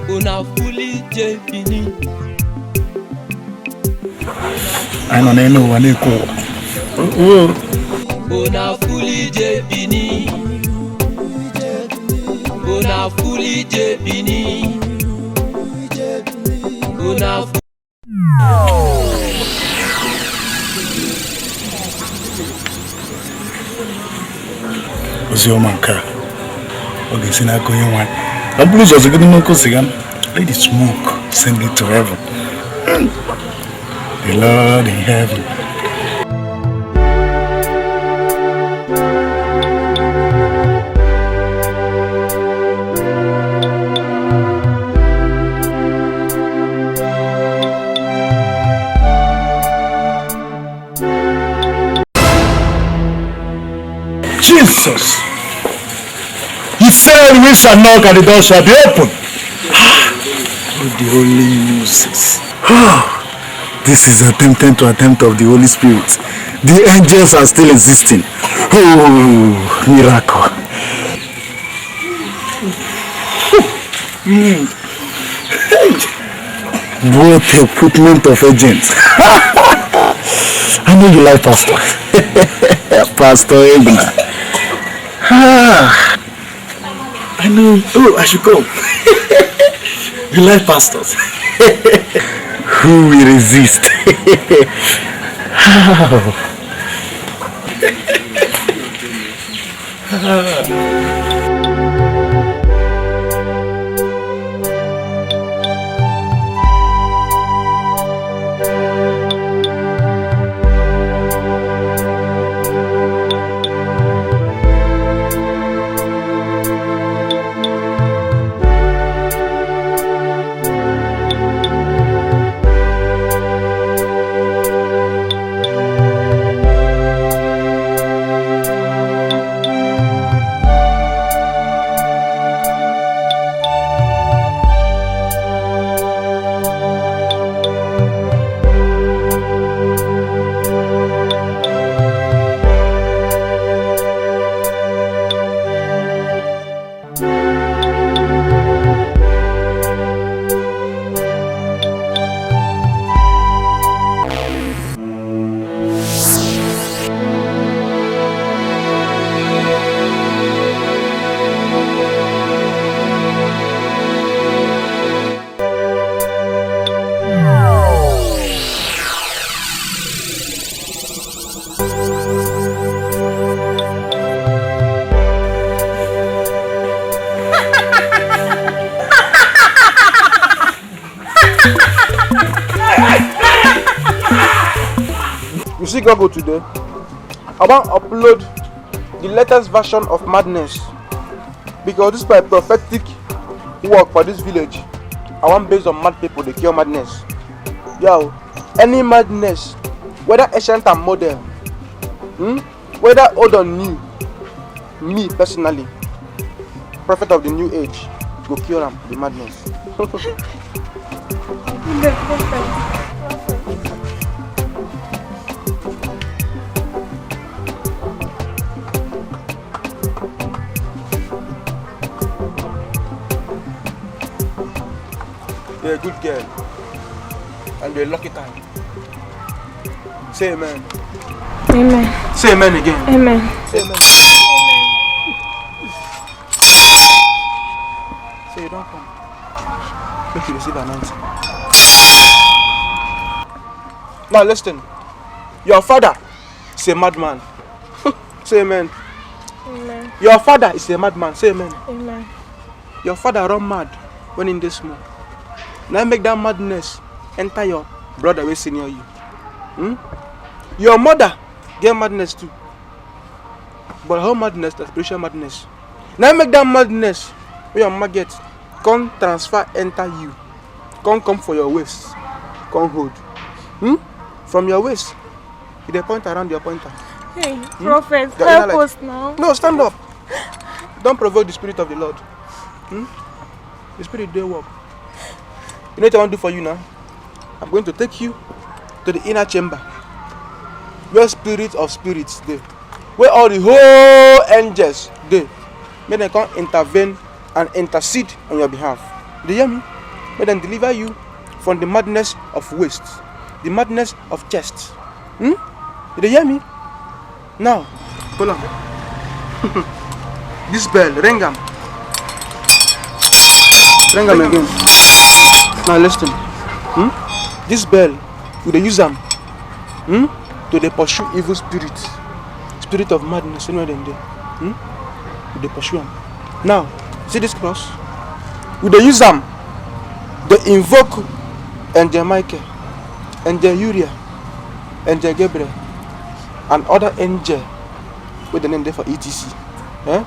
una fully jebini. I don't know what you call. Una fully jebini. Una fully jebini. Una oziọma nke a ọ ga-esi n'aka onye nwe ọ bụrụ ụzọ zigoro n'oke siga, let the smoke send it to heaven. The Lord in heaven. Jesus! He said we shall knock and the door shall be opened. Oh, the Holy Moses. This is attempt to attempt of the Holy Spirit. The angels are still existing. Oh, miracle. What equipment of agents. I know you like Pastor. Pastor Ebna. I know. Oh, I should come. You like pastors. Who will resist? Google today? I wan upload the latest version of madness because this my prophetic work for this village. I wan base on mad people dey cure madness. Yo, any madness, whether ancient and modern, whether old or new, me personally, prophet of the new age, go cure am the madness. You're a good girl, and you're a lucky time. Say amen. Amen. Say amen again. Amen. Say amen. Say you don't come. Make you receive anointing. Now listen. Your father is a madman. Say amen. Amen. Your father is a madman. Say amen. Amen. Your father run mad when in this small. Now make that madness enter your brother wey senior you. Your mother get madness too. But her madness, that's spiritual madness. Now make that madness wey your mama get come transfer enter you. Come come for your waist. Come hold. From your waist, you dey point around your pointer. Hey, prophet, Your help inner light. us now. No, stand up. Don't provoke the spirit of the Lord. The spirit dey work. You know what I want to do for you now? I'm going to take you to the inner chamber where spirit of spirits dey, where all the whole angels dey. May they come intervene and intercede on your behalf. Do you hear me? May them deliver you from the madness of waist, the madness of chest. Do you hear me? Now, hold on. This bell, ring am. Ring am again. Now listen. This bell, we dey use am to dey pursue evil spirits, spirit of madness, anywhere dem dey. We dey pursue am. Now, see this cross? We dey use am dey invoke Angel Michael, Angel Uriel, Angel Gabriel, and other angel wey the name dey for etc. Eh?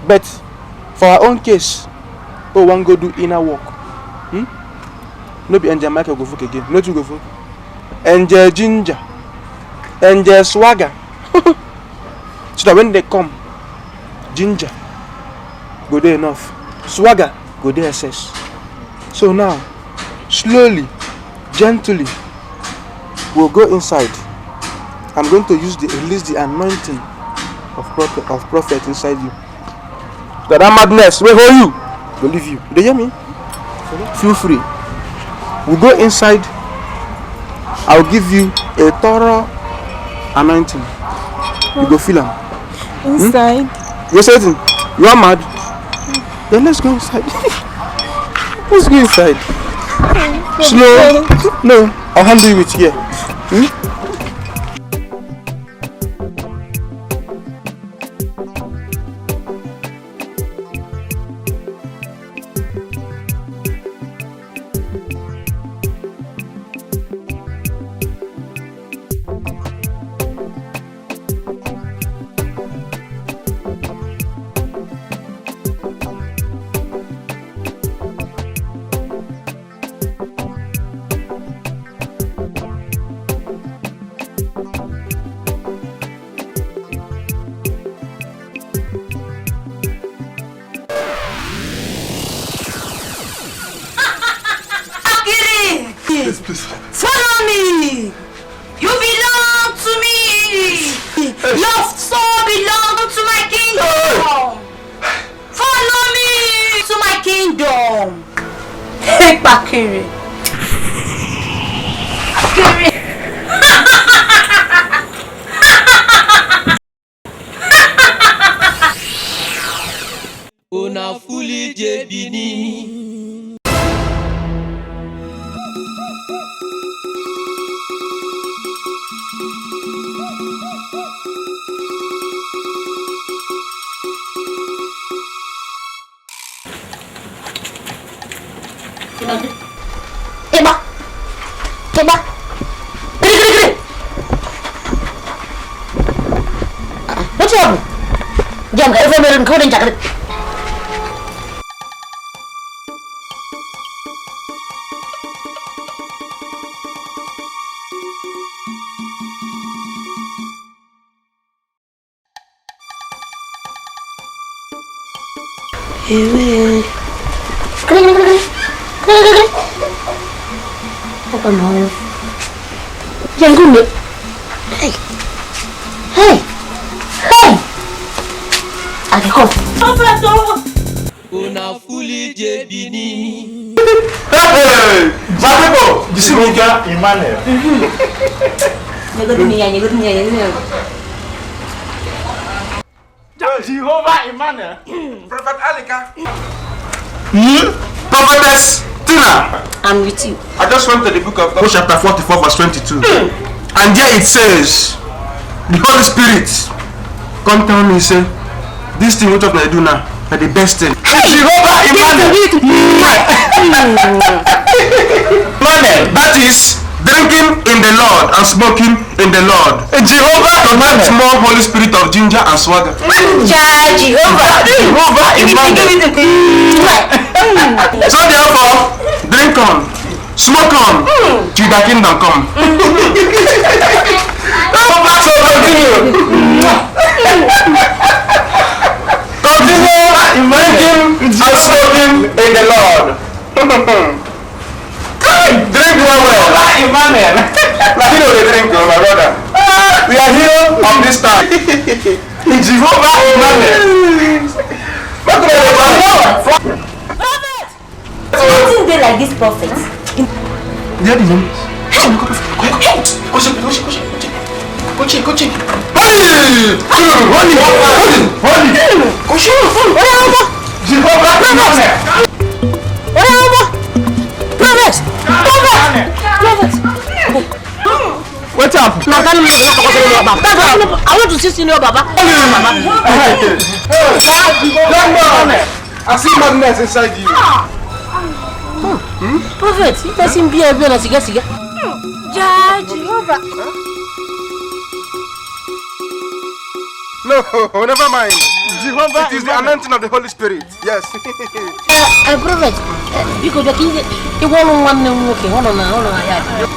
But for our own case, we wan go do inner work. No be Angel Michael go voke again. No two go voke. Angel Ginger, Angel Swagger. So that when they come, Ginger go there enough, Swagger go there excess. So now, slowly, gently, we'll go inside. I'm going to use the release the anointing of prophet inside you. So that madness will hold you, will leave you. Do you hear me? Feel free. We'll go inside. I'll give you a thorough anointing. You go feel am. Inside. You say it. You are mad. Then let's go inside. Let's go inside. Slow. No, I'll handle you with here. Please, please. Follow me. You belong to me. Your soul belongs to my kingdom. Follow me to my kingdom. Hey, Bakiri. Bakiri. Una fully jebini. Eba. Eba. Kiri kiri kiri. Bịa nga ife mere nke ọ dị njakịrị. Ewe. Kiri kiri kiri. Kiri kiri kiri. Apa mau? Jangan guna. Hey. Hey. Hey. Ada kau. Apa tu? Una fuli je bini. Hey, Jacobo, you see me girl Emmanuel. Nyego ni ya, nyego ni ya, nyego ni ya. Jehovah Emmanuel. Prophet Alika. Prophetess Tina. I'm with you. I just went to the book of Acts chapter 44 verse 22. And there it says, the Holy Spirit come tell me, say, this thing what I do now, are the best thing. Hey, Jehovah Emmanuel. Emmanuel, that is drinking in the Lord and smoking in the Lord. Jehovah commands more Holy Spirit of ginger and swagger. Jehovah. Jehovah Emmanuel. So therefore, drink on, smoke on, till the kingdom come. So continue. Continue drinking and smoking in the Lord. Drink well well. Emmanuel. Like you know they drink, my brother. We are here on this time. Jehovah Emmanuel. Prophet! Nothing dey like this prophet. Hey! Hey! Holy! Holy! Jehovah Emmanuel. Prophet! Prophet! What's up? I want to see Senior Baba. I see madness inside you. Prophet, you person be a bit siga siga. Jehovah. No, never mind. Jehovah, it is the anointing of the Holy Spirit. Yes. Prophet, because the king,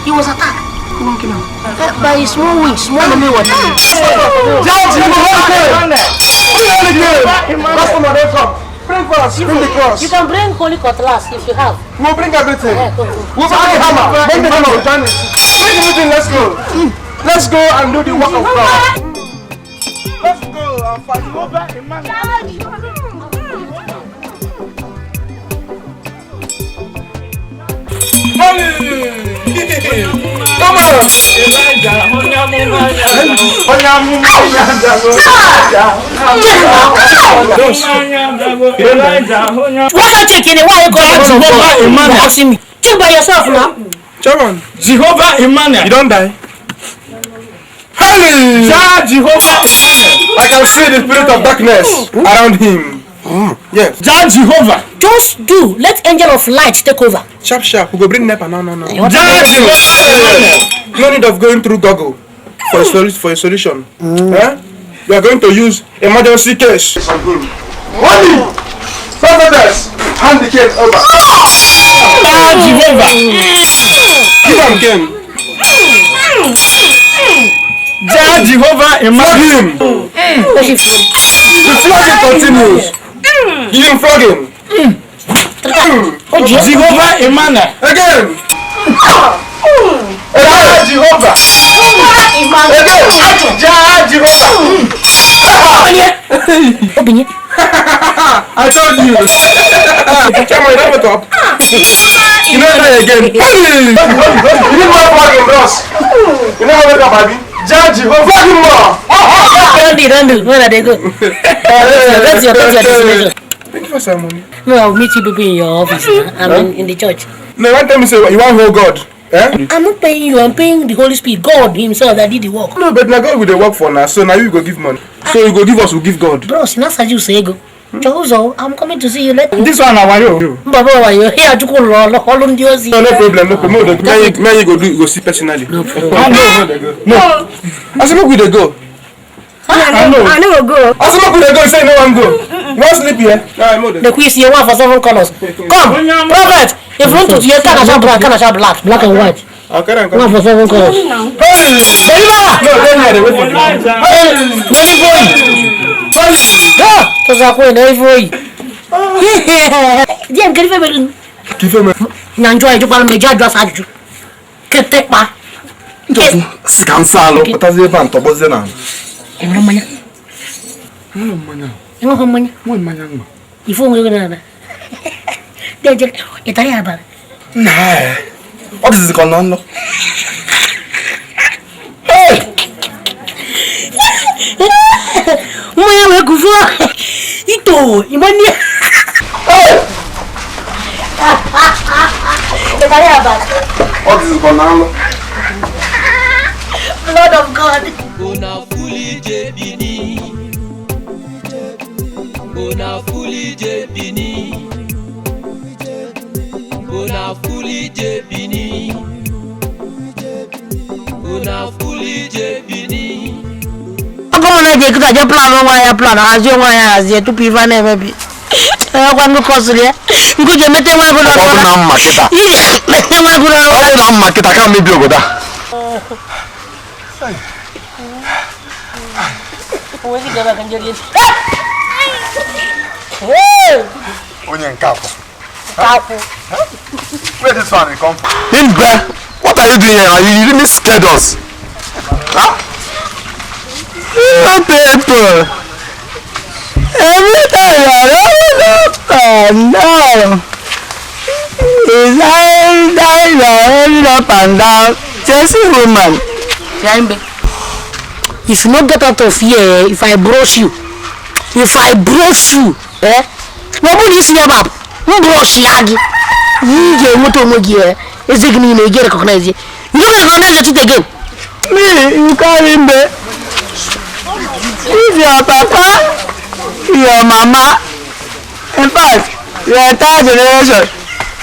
he was attacked by small wings, small wings. Bring the cross. You can bring holy cutlass if you have. We'll bring everything. We'll bring the hammer. Bring the hammer. We'll join it. Bring everything. Let's go. Let's go and do the work of God. Let's go and fight. Come on! What are you checking? Why are you going to asking me? Check by yourself now. Chairman, Jehovah Emmanuel. You don't die. Hey! Jehovah Emmanuel. I can see the spirit of darkness around him. Yes. Jah Jehovah. Just do. Let angel of light take over. Sharp, sharp. We go bring NEPA. No, no, no. Jah Jehovah. No need of going through Google for a solution. Eh? We are going to use emergency case. Holy! Prophetess! Hand the case over. Jah Jehovah. Give him again. Jah Jehovah Emmanuel. Flog him. The flogging continues. Give him flogging. Jehovah Emmanuel. Again. Again. Jehovah. Again. Jah Jehovah. I told you. Come on, don't wake up. You know that again. You need more flogging, bros. You know how wake up, baby. Jah Jehovah. Flog him more. Don't do. Where are they go? That's your destination. Thank you for some money. No, I'll meet you people in your office. I'm in the church. No, one time you say you want whole God. Eh? I'm not paying you, I'm paying the Holy Spirit, God himself that did the work. No, but now God will the work for now, so now you go give money. So you go give us, we give God. Bros, not as you say go. Chozo, I'm coming to see you later. This one, how are you? Baba, how are you? Here, you go. No problem, no problem. Now you go do, you go see personally. No problem. No, no. I said, look, we dey go. I no go. Also, no go. Say no one go. You want sleep here? The quiz here one for 7 colors. Come, prophet. If you want to hear, can I black, can I black, black and white. Okay, one for 7 colors. Hey, no, don't hear the wait for you. Hey, boy. What is it called? Hey! What is it called? Lord of God. Plan hazie tupu ife a na-emebi ekwa ndị kọsịrị ya nkụ ji emete nwa agụrụ ọrụ na mma kịta mete nwa agụrụ ọrụ ọrụ na mma kịta ka mebi obodo a. Onye nke akwụ. Where this one come from? Imbe, what are you doing here? You really scared us. Huh? You people, every time you are running up and down, is I running up and down, chasing woman. If you not get out of here, if I brush you, eh? Nobody see about. You brush yagi. You get motor mogi. Is it going to get recognized? You don't recognize your teeth again. Me, you call him be. If your papa, your mama, in fact, your entire generation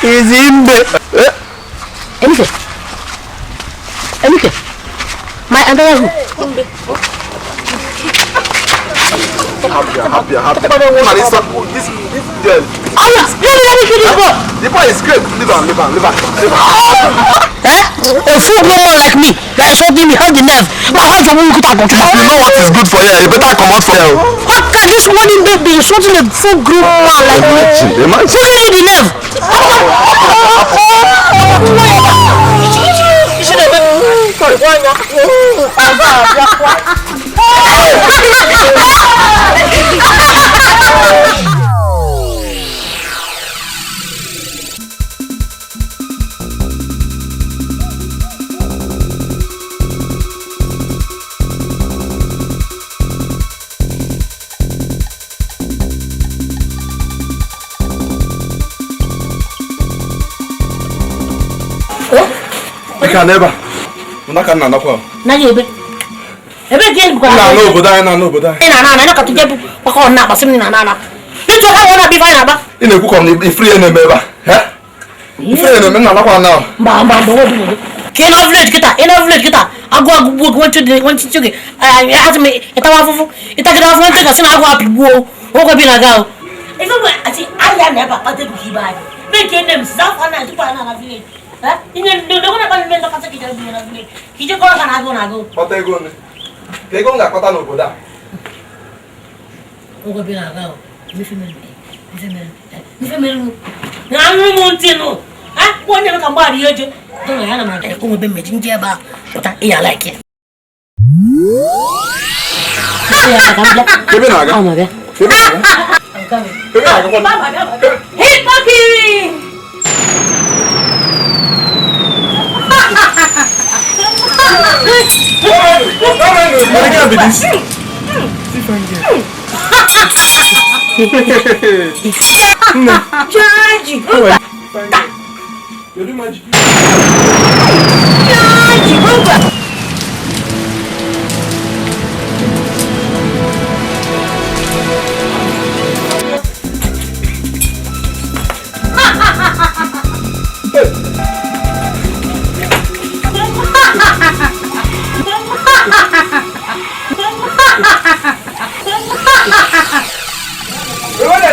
is in the. Emike, Emike, my entire who? Happy, happy. Man, it's not, this girl. The boy is great. Leave her, leave her, leave her. Eh? A full grown man like me that is holding me, have the nerve. But how do you You know what is good for you? You better come out for you. How can this morning baby insulting a full grown man like me? Imagine. Who gave you the nerve? Never. Unaka na nakwa. Na yebe. Ebe ge ngwa. Na na obodo anyị na na obodo anyị. Na na na ka tuje kwa na ba sim na na na. Bito ha wona bi fine aba. Ị na-ekwu ka ifri na eme ebe a. Eh? Ifri na eme na nakwa na. Mba mba mba obi obi. Ke na village kita, e na village kita. Agụ agụ gbuo gị nwanchi chi gị. Asị m ịtawa afụfụ. Ịtagide afụfụ ntị ka sị na agụ apịgbuo. Nwoke bi na ga o. Ife mgbe ati ahịa na ebe akpata ego ka ibe anyị. Make your name Zafa na tupu ana na village. Kpata ego ole? Ka ego m ga-akpata n'obodo a? Ebe na-aga? Ebe na-aga? Ebe na-aga? Hey, Papi! What can be this? Different girl. No. Georgie. You do magic. Georgie, move.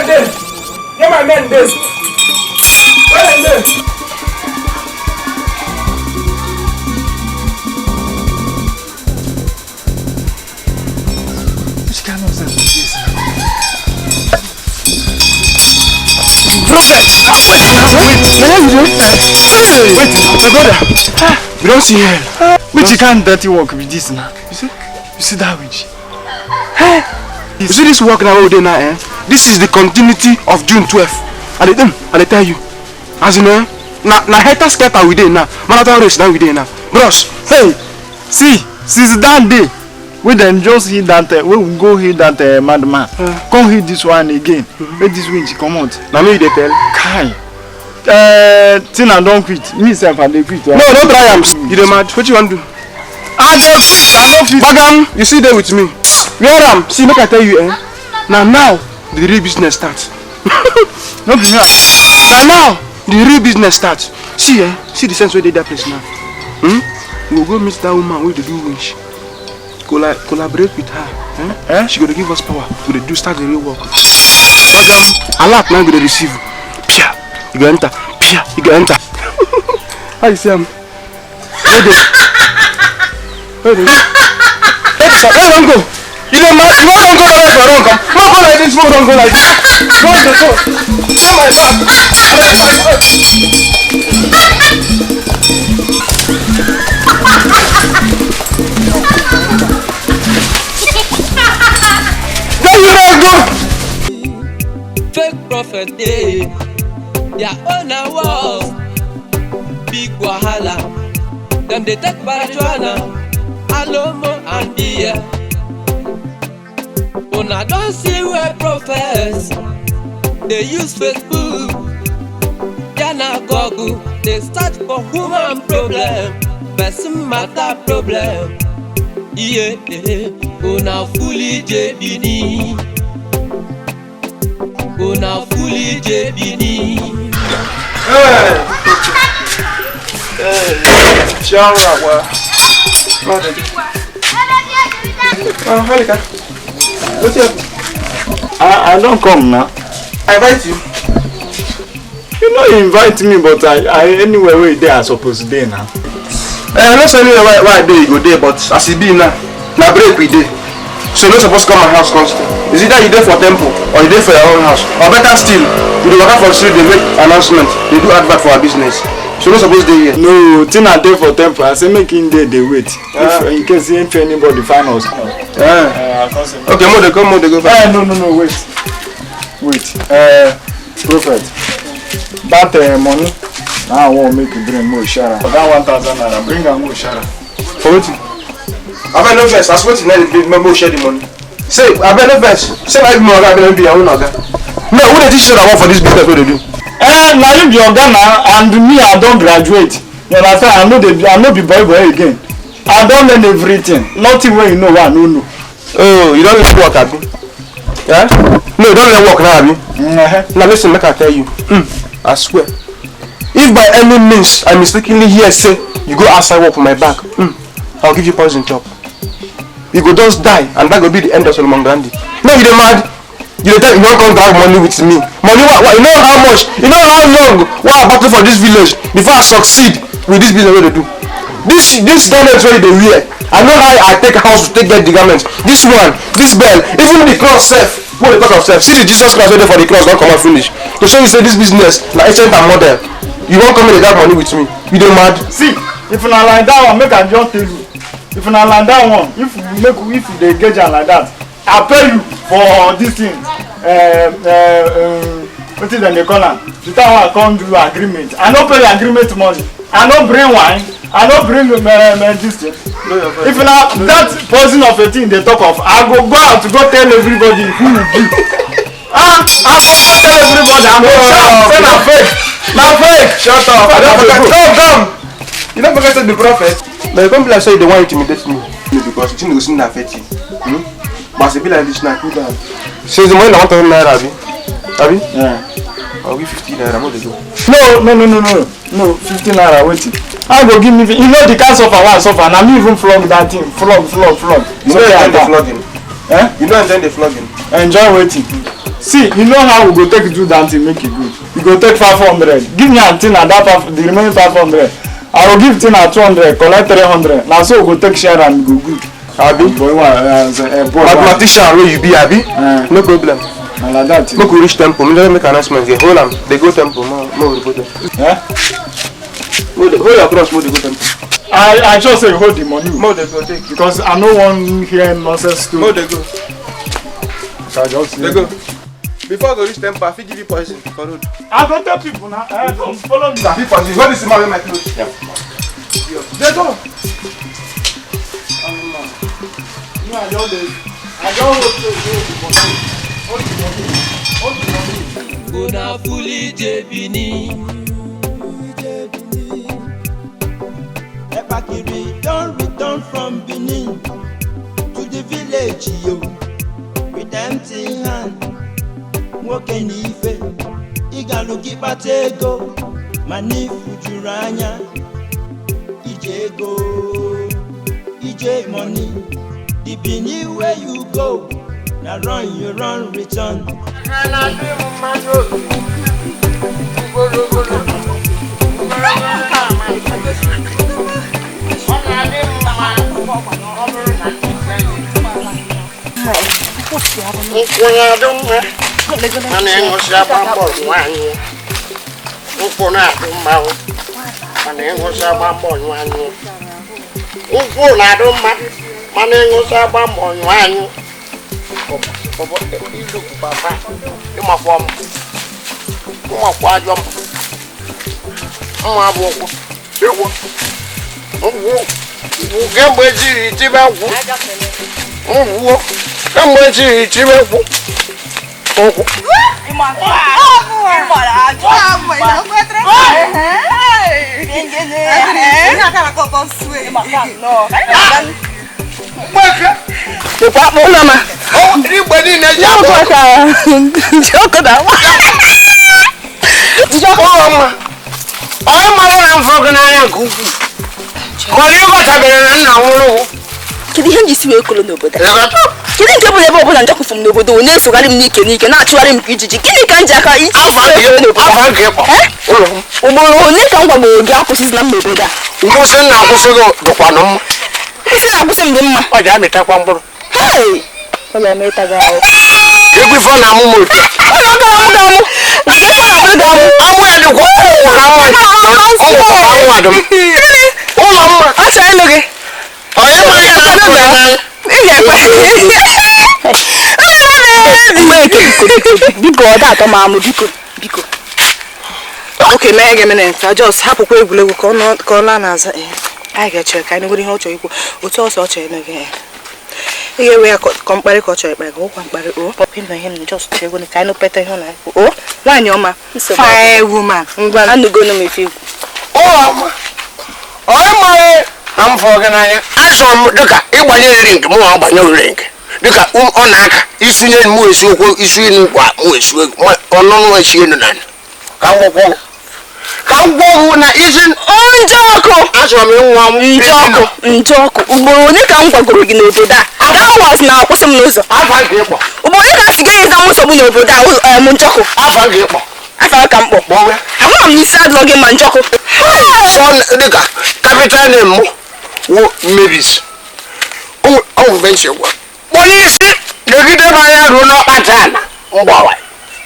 Where they? Where my men dey? Where they? Which kind of nonsense is this now? Prophet! Wait, my brother. We don't see hell. Which kind of dirty work be this now? You see that witch? Hey! You see this work now, now, eh? This is the continuity of June 12th. And I tell you, as you know, na hater skater we dey now. Marathon race now we dey now. Bros, hey, see, since that day, we then just hit that, we go hit that madman. Come hit this one again. Let this winch come out. Now me they tell. Kai. Tina don't quit. Me self I dey quit. No, don't try am. You dey mad. What you want to do? I dey quit. I don't quit. Bagam, you see there with me. Where am? See, make I tell you, eh? Now the real business starts. No be now. Now the real business starts. See, eh? See the sense where they that place now. We'll go meet that woman with the do winch. Collaborate with her. Eh? She gonna give us power. We gonna do start the real work. Bagam, alert now we gonna receive. Pia, you gonna enter. Pia, you gonna enter. How you see him? Where they? Where they? Where don't go? You don't mind? You don't go like this, don't come. No go like this, don't go like this. Go, go, go. Oh my God. There you don't go. Fake prophet, eh? Their own was big wahala. Them they take marijuana, alomo and beer. Una don see where prophets they use Facebook, Ghana Google, they search for human problem, person matter problem. Yeah, una fully jebini, una fully jebini. Hey, ciao, oh, Halika. What's up? I don't come now. I invite you. You know you invite me, but I anywhere where they are supposed to be now. I not saying why day you go there, but as it be now, now break we day. So you're not supposed to come my house constantly. Is it that you there for temple or you there for your own house? Or better still, you do work for the street, they make announcement, they do advert for our business. So you're not supposed to be here. No, Tina dey for temple. I say make him dey, they wait. If, in case if anybody find us. Okay, more they come, more they go. No, wait. Wait. Prophet, that money, now I won't make you bring more shara. For that 1,000 naira, bring her more shara. For what? I bet no verse. I swear to God, more share the money. Say, I bet no verse. Say, I more, I bet no be your own oga. No, who they teach you that one for this business? What they do? Now you be oga now, and me, I don't graduate. You understand? I no be boy again. I don't learn everything. Nothing where you know I no know. Oh, you don't learn work, abi? Yeah? No, you don't learn work now, abi? Now listen, make I tell you. I swear. If by any means I mistakenly hear say you go outside work for my back, I'll give you poison chop. You go just die, and that will be the end of Solomon Grundy. No, you dey mad. You dey tell you won't come drag money with me. Money, what? You know how much? You know how long? What I battle for this village before I succeed with this business? What they do? This garment where they wear. I know how I take house to take get the garments. This one, this bell, even the cross self. What the talk of self? See the Jesus Christ waiting for the cross, don't come out finish. To show you say this business, like ancient and model. You won't come in and drag money with me. You dey mad? See, if you not like that one, make I just tell you. If you not like that one, if you dey get like that, I pay you for this thing. What is they call am? The time I come do agreement. I no pay agreement money. I no bring wine. I no bring this thing. If na that person of a thing they talk of, I go out to go tell everybody who you be. I go tell everybody. I'm go shout. Say na fake. Na fake. Shut up. Come. You don't forget to be prophet. But you can't be like say they want to intimidate me because you go see na fake. But as it be like this now, cool down. Since the money na 1,000 naira, abi? Abi? Yeah. I'll give 15 naira. More they go. No, 15 naira. Wait. I go give me. You know the kind suffer one suffer. And I'm even flog that thing. Flog. You know I the flogging. Eh? You know I'm the flogging. Enjoy waiting. See, you know how we go take do that thing make it good. You go take 500. Give me and Tina that five, the remaining 500. I will give Tina 200, collect 300. Now so we go take share and go good. Abi, boy, boy, mathematician wey you be, abi? No problem. Na like that. Make we reach temple. Me just make announcement here. Hold am. Dey go temple. Mo we go temple. Eh? Hold your cross. Mo dey go temple. I just say hold the money. Mo dey go take. Because I no wan hear nonsense story. Mo dey go. I just dey go. Before I go reach temple, I fit give you poison for road. I go tell people now. Come follow me. I fit poison. Hold this man with my clothes. Yeah. Dey go. No, I don't hold the money. Hold the money. Hold the money. Una fully jebini. Epakiri don return from Benin to the village yo with empty hand. Nwoke na ife ịgalụ gị kpata ego mana ifu juru anya ije ego ije money. The Benin where you go, now run you run return. Mana ịṅụsị agba mbọ nyụọ anyụ ilukwu papa ịmakwa m ịmakwa ajọ m mma bụ ụkwụ ịkwụ ngwụ kemgbe ejiri tibe nkwụ ngwụo kemgbe ejiri tibe nkwụ ụkwụ. Ulama. Kedu ihe m ji si wee kolo n'obodo a? Kedu nke bụ ebe ọbụla njọkụ m n'obodo ọ na-esogharị m n'ike n'ike na-achụgharị m ka ijiji? Gịnị ka m ji aka iji si wee kolo n'obodo a? Ugboro ole ka m gwagoro gị akwụsịzina m n'obodo a? Nkwụsị na akwụsị gị dịkwanụ mma. Nkwụsị na akwụsị m dị mma. Ọ ji amịtakwa mkpụrụ. Hey! Ụlọ m ịtaga ahụ. Egwu ife ọ na-amụ m otu. Ụlọ ọ ga-amụ gị amụ. Nke ife ọ na-amụ gị amụ. Amụ ya dịkwa ụlọ amụ ụlọ adị m. Ụlọ mma. Ọ chọrọ ịlụ gị. Onye ma ya na-akụ ya n'anya. Ị ga-ekwe. Mgbeke biko biko ọ da-atọ m amụ biko biko. Okay, mee gị minute. I just hapụkwa egwuregwu ka ọ laa n'azụ. Anyị ga-eche ka anyị nwere ihe ọ chọrọ ikwu. Otu ọsọ ọ chọrọ ịnụ gị. Ị ga-ewe ya ka mkparị ka ọ chọrọ ịkparị ka ụkwa mkparị o. Pọpị nọ ihe m just chego ka anyị nụpeta ihe ọ na-ekwu. O nwaanyị ọma. Fine woman. Ngwa anụgonu m ife ikwu. Ụlọ onye mara na m fọrọ gị n'anya achọrọ m dịka ịgbanye rink mụ agbanye rink dịka ọ na-aka isunye mụ esi okwu isu enu kwa mụ esu ọnụnụ esi enu na ka m gwọkwọ ka m gwọgwụ na isi njọkụ achọrọ m ịnwa m njọkụ njọkụ ugboro ole ka m gwagoro gị n'obodo a that was na akwụsị m n'ụzọ ugboro ole ka m si gị ịza m nsogbu n'obodo a m njọkụ afa gị ịkpọ afa ka m kpọ ama m n'isi adịrọ gị ma njọkụ dịka capital name mụ wụ Mavis ọwụ benchikwa kpọnye isi negide m anya ruo n'ọkpata ala mgbawa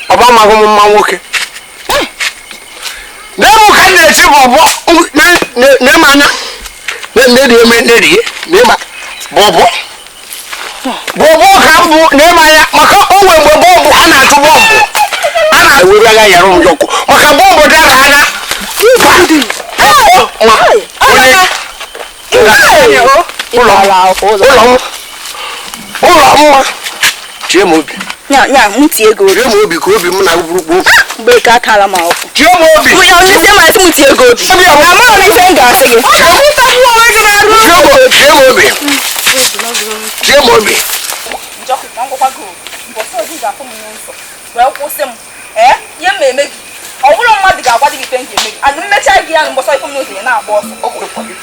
ọba amaghị m mma nwoke n'ebe ka m na-eti bọbọ n'eme anya na-eri n'ema bọbọ bọbọ ka m bụ n'eme anya maka o nwere mgbe bọmbụ a na-atụ bọmbụ a na-ewere agha yara m njọkụ maka bọmbụ dara agha ụlọ mma tie m obi nya m tie ego tie m obi ka obi m na-abụrụ gboo mgbe ka akala m akwụkwọ tie m obi ya onye isi ma m tie ego obi amaghị m ife m ga-asị gị tie m obi tie m obi wee kwụsị m ee ihe m eme gị Ọ bụrụ mmadụ ga-agwa gị ife m ga-eme gị. Anụ mmecha gị ya mgbọsọ ife m n'ụzọ ya na-agba ọsọ.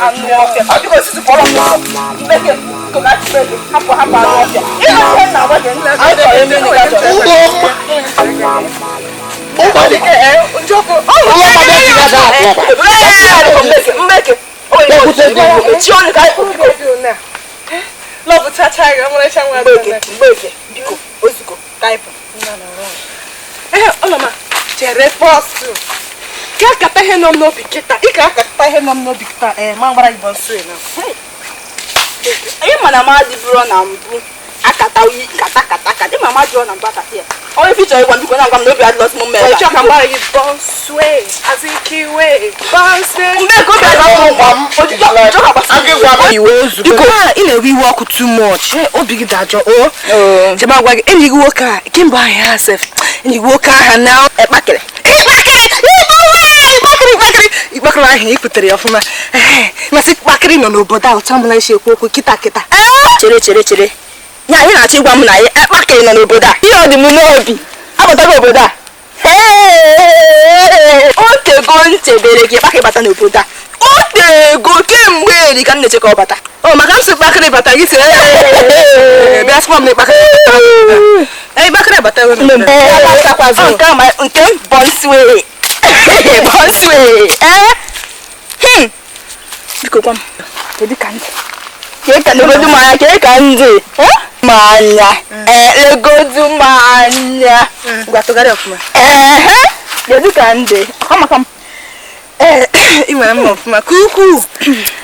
Anụ ọfịa. Biko osisi pụọrọ m ụzọ. Mmeke, biko ka chụpụ ego. Hapụ hapụ anụ ọfịa. Ihe ihe m na-agwa gị chọrọ eme gị achọrọ. Mmeke. Love chacha gị ọmarịcha nwa Mgbeke, mgbeke, biko, ozugbo, ka anyị pụ. Ee, ọlọma, chere pọstụ. Ka akata ihe nọ m n'obi kịta, ị ka akata ihe nọ m n'obi kịta, ee, ma gbara gị bọnsụ na. Anyị ma na m adịbụrụ na mbụ akata oyi kata kata kata, ma m adịrọ na mbụ akata ya. Onye fichọ ịgwa m biko na-agwa m na obi adịlọsị m mma ebe a. Chọ ka mgbara gị bọnsụ Azikiwe, bọnsụ. Mgbeke obi adịlọsị m. Ojijọ ka gbasara. Iwe ozugbo. Ị na-ewe iwe ọkụ too much. Obi gị dajọ o. Chebe agwa gị enyi gị nwoke a kemgbe ahụ ya sef enyi gị nwoke ahụ na ekpakịrị. Ịkpakịrị! Ịkpakịrị! Ịkpakịrị! Ịkpakịrị ahụ ị kwutere ya ọfụma. Masị ịkpakịrị nọ n'obodo a ụcha mbụla isi ekwu okwu kịta kịta. Chere chere chere. Ya anyị na-achọ ịgwa m na ekpakịrị nọ n'obodo a. Ihe ọ dị m n'obi. Abatago obodo a. O tego nchebere gị ekpakịrị bata n'obodo a. O tego kemgbe eri ka m na-eche ka ọ bata. O maka m si kpakịrị bata gị si bịa sịkwa m na ịkpakịrị. Ee, ịkpakịrị bata nke m bọnswe. Bọnswe. Ee. Biko gwa m kedu ka ndị? Kee ka legodu m anya, kee ka ndị? M anya. Ee, legodu m anya. Ngwa tụgharị ọfụma. Ehe. Kedu ka ndị? Ọ maka m. Ee, ị mara mma ọfụma ka ukwuu.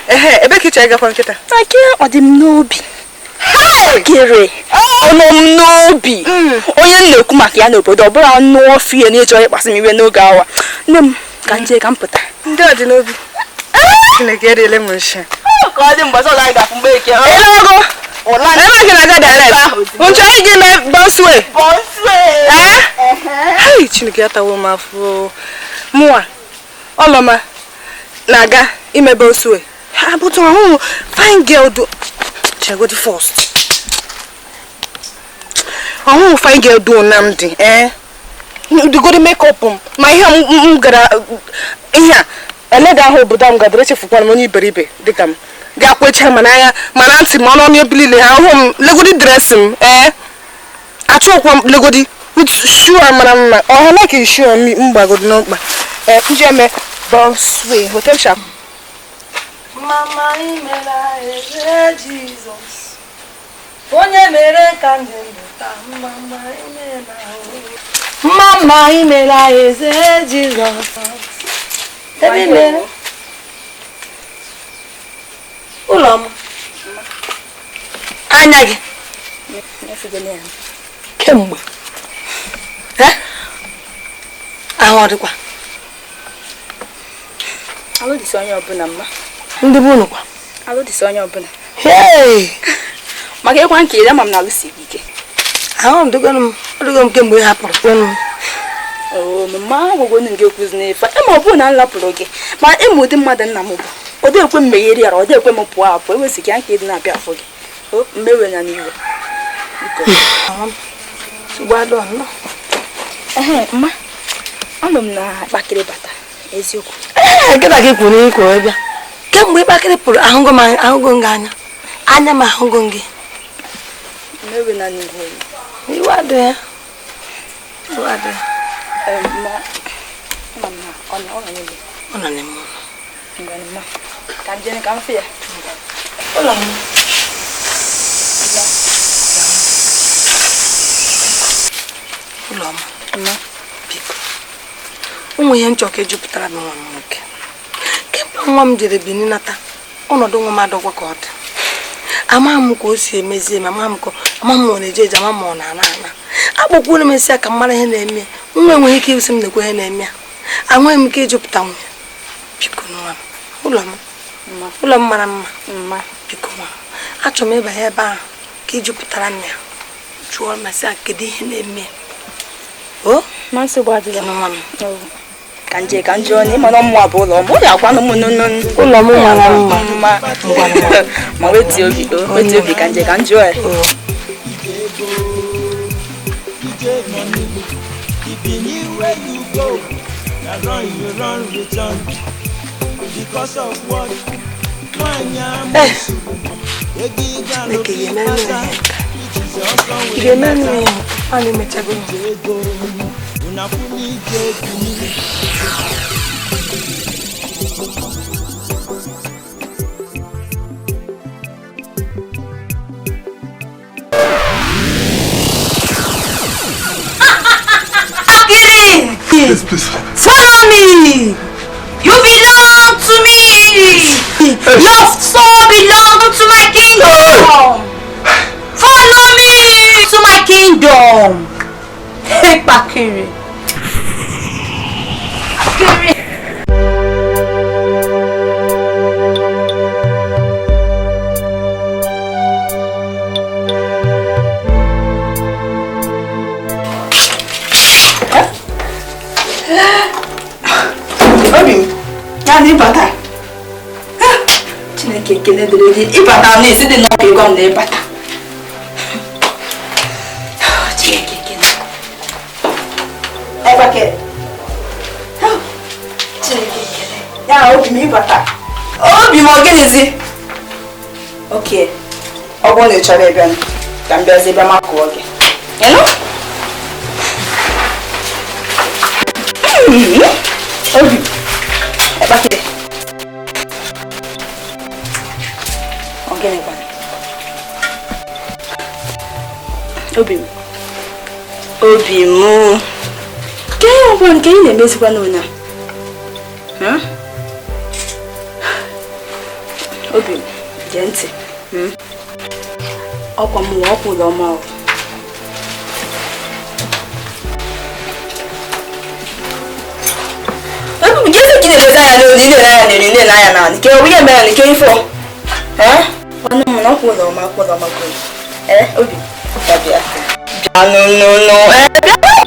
Ehe, ebe ka ị chọrọ ịgakwa nkịta? Ake ọ dị m n'obi. Kere ọnụ m n'obi. Onye m na-ekwu maka ya n'obodo ọ bụrụ anụ ọfịa na-echọrọ ịkpasu m iwe n'oge awa. Nne m ka m jee ka m pụta. Ndị ọ dị n'obi. Chineke eriele m nshi. Ka ọ dị mgbe ọzọ anyị ga-afụ mgbe eke. Ịlago. Ebe gị na-aga direct. Nchọ anyị gị mee bọnswe. Bọnswe. Ee? Hei, Chineke atawo m afọ. Mụnwa, ọlọma na-aga ime bọnswe. Abụtụ ahụ fine girl do. Chegodi first. Ahụ fine girl do Nnamdi, eh? Dugodi make-up m ma ihe m gara ihe a eleda ahụ obodo m gadara echefukwara m onye iberibe dịka m ga-akwecha ma n'anya ma na ntị ma n'ọnụ ebe niile ha ahụ m legodi dress m ee achọkwa m legodi with shoe a mara mma ọha na ka shoe m gbagodi n'ọkpa ee njeme bọnswe hotel shop. Mama imela eze Jizọs onye mere ka ndị ndụ taa. Mama imela, mama imela eze Jizọs ebe mere ụlọ m anya gị kemgbe ahụ ọ dịkwa Alụdịsị onye ọbụla mma. Ndị bụ unu kwa Alụdịsị onye ọbụla. Hey! Maka ịkwa nke ire ama m na alụsi gị ike. Ahụ m dịgo m ọdịgo m kemgbe ị hapụrụ kwenu m. Oo, mama agwagwo m gị ekwuzi n'efe. Ema ọ bụrụ na m lapụrụ gị, ma ịmụ ụdị mmadụ nna m bụ. Ọ dị ekwe m meghere yara, ọ dị ekwe m pụọ apụ, ewezụga ya nke ịdị na-abịa afọ gị. O, mmewe ya n'iwe. Biko. Nsogbu nnọọ. Ehe, mma. Anọ m na kpakịrị bata. Eziokwu. Ee, nkịta gị kwuru ikwu bịa. Kemgbe ịkpakịrị pụrụ ahụgo m ahụgo m gị anya. Anya m ahụgo m gị. Mmewe na n'iwe. Iwe adịghị ya. Iwe adịghị. Mma, ama m na ọ nọ n'ụlọ. Ọ nọ n'ime ụlọ. Ngwa mma. Ka m jee ka m fụ ya. Ụlọ m. Ụlọ m. Mma. Biko. Ụmụ ihe nchọ ka ejupụtara m nwa m nwoke. Kemgbe nwa m jere Benin nata, ọnọdụ nwa m adọkwa ka ọ dị. Ama m ka o si emezie ma ama m ka ama m ọ na-eje eje ama m ọ na-ana ana. Akpọkwuru m esi ya ka m mara ihe na-eme. Nwa enweghị ike ịsị m na-ekwe ihe na-eme ya. Anweghị m ike ịjụpụta nwa. Biko nwa m, ụlọ m. Ụlọ m mara mma. Mma. Biko nwa m, achọrọ m ịbanye ebe ahụ ka ijupụtara m ya. Jụọ ma sị ya kedu ihe na-eme. O? Ma nsogbu adịghị. Nwa m. Ka nje ka nje onye mana ọmụ abụ ụlọ m. Ụlọ akwa nụ nụ nụ. Ụlọ m mara mma. Ma wetie obi o, wetie obi ka nje ka njụọ ya. Where you go, Na run you run return because of what? Nwanyị amụsụ ego ị ga-alụ Chineke gị ga-emere m kpata ihe nka. ijizi ọsọ Ị wee ga-emere m nata ihe nka. Anyị emechago. Ije ego unu akwụ n'ije Benin. Akiri! Please, please. Follow me! You belong to me! Your soul belongs to my kingdom! Follow me to my kingdom! Hey, Bakiri. Akiri. Obi m, ya na ịbata. Chineke ekele dịrị gị. Ịbata m na-esi dị n'ọkụ ịgwa m na ịbata. Chineke ekele. Egbake. Chineke ekele. Ya obi m ịbata. Obi m ọ gịnịzi? Oke. Ọ bụrụ na ị chọrọ ịbịa ka m bịazie bịa makụọ gị. Ịnụ? Obi. Egbake. Ọ gịnị kwanụ? Obi m. Obi m. Ke ihe ọbụla nke ị na-emezikwa n'ụna? Obi m, gee ntị. Ọkwa m nwa ọkwa ụlọ ọma ọ. Obi m, gee ntị ka ị na-elezi anya n'olu, ị na-ele anya n'elu, ị na-ele anya n'ala. Ke onye mere nke ifo? Nwanne m na ọkwa ụlọ ọma, ọkwa ụlọ ọma gụrụ. Obi, bịa bịa. Bịa nụ nụ nụ.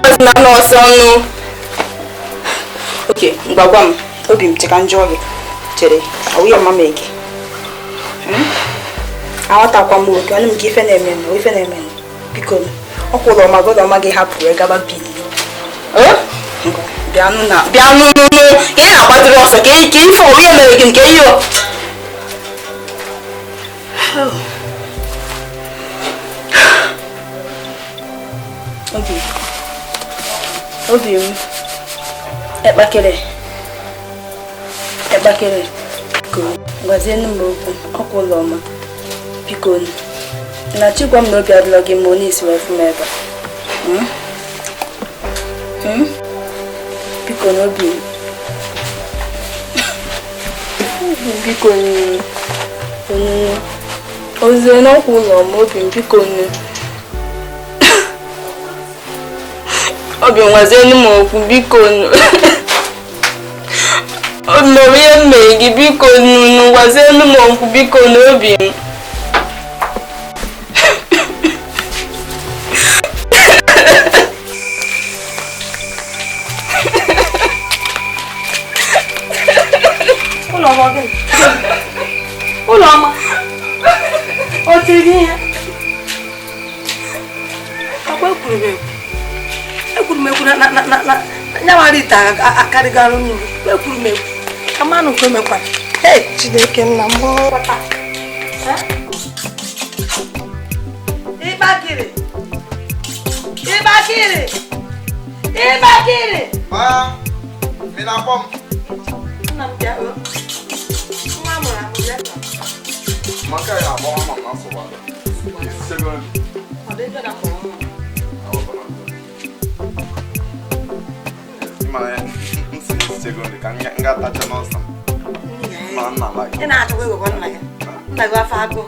Bịa na n'ọsọ nụ. Oke, ngwa gwa m, obi m cheka njọ gị. Chere, ọ wụ ya mama gị. Aghọtakwa m oke, ọnụ m ka ife na-eme nụ, ife na-eme nụ. Biko, ọkwa ụlọ ọma, ụlọ ọma gị hapụ wee gaba Benin. Ngwa, bịa nụ na, bịa nụ nụ nụ. Ka ị na-agbadoro ọsọ, ka ị, ka ife ọ ihe mere gị nke ihe o. Obi, obi m, ekpakere, ekpakere, biko, gwazienụ m okwu, ọkwa ụlọ ọma, biko, na chi gwa m na obi adịlọ gị mma, onye isi wee fụ m ebe a. Biko na obi m. Biko nụ, nụ, ozie n'ọkwa ụlọ ọma, obi m, biko nụ. Obi m, gwazienụ m okwu, biko nụ. Obi m, ọ bụ ihe m mere gị, biko nụ, nụ, gwazienụ m okwu, biko nụ, obi m. Ụlọma gịnị? Ụlọma, o tiri gị ihe? Akwa ekwuru m ekwu. Ekwuru m ekwu na na na na na nyawara ite akarịgara mmiri. Ekwuru m ekwu. Ka mmanụ nke emekwara. Hey, Chineke nna m. Ịgbakiri! Ịgbakiri! Ịgbakiri! Ma, mi na-akpọ m. Nna m bịa. Nwa mụrụ amụ bịa. Maka ya akpọ ama m na nsogbu adị. Isego nri. Ọ dị njọ na akpọrọ nwa. Ị mara ya, nsị isego nri ka m ga-atacha n'ọsọ m. Ma nna like. Ị na-achọkwa ịgwakọ nna gị. Nna gị afọ agụụ.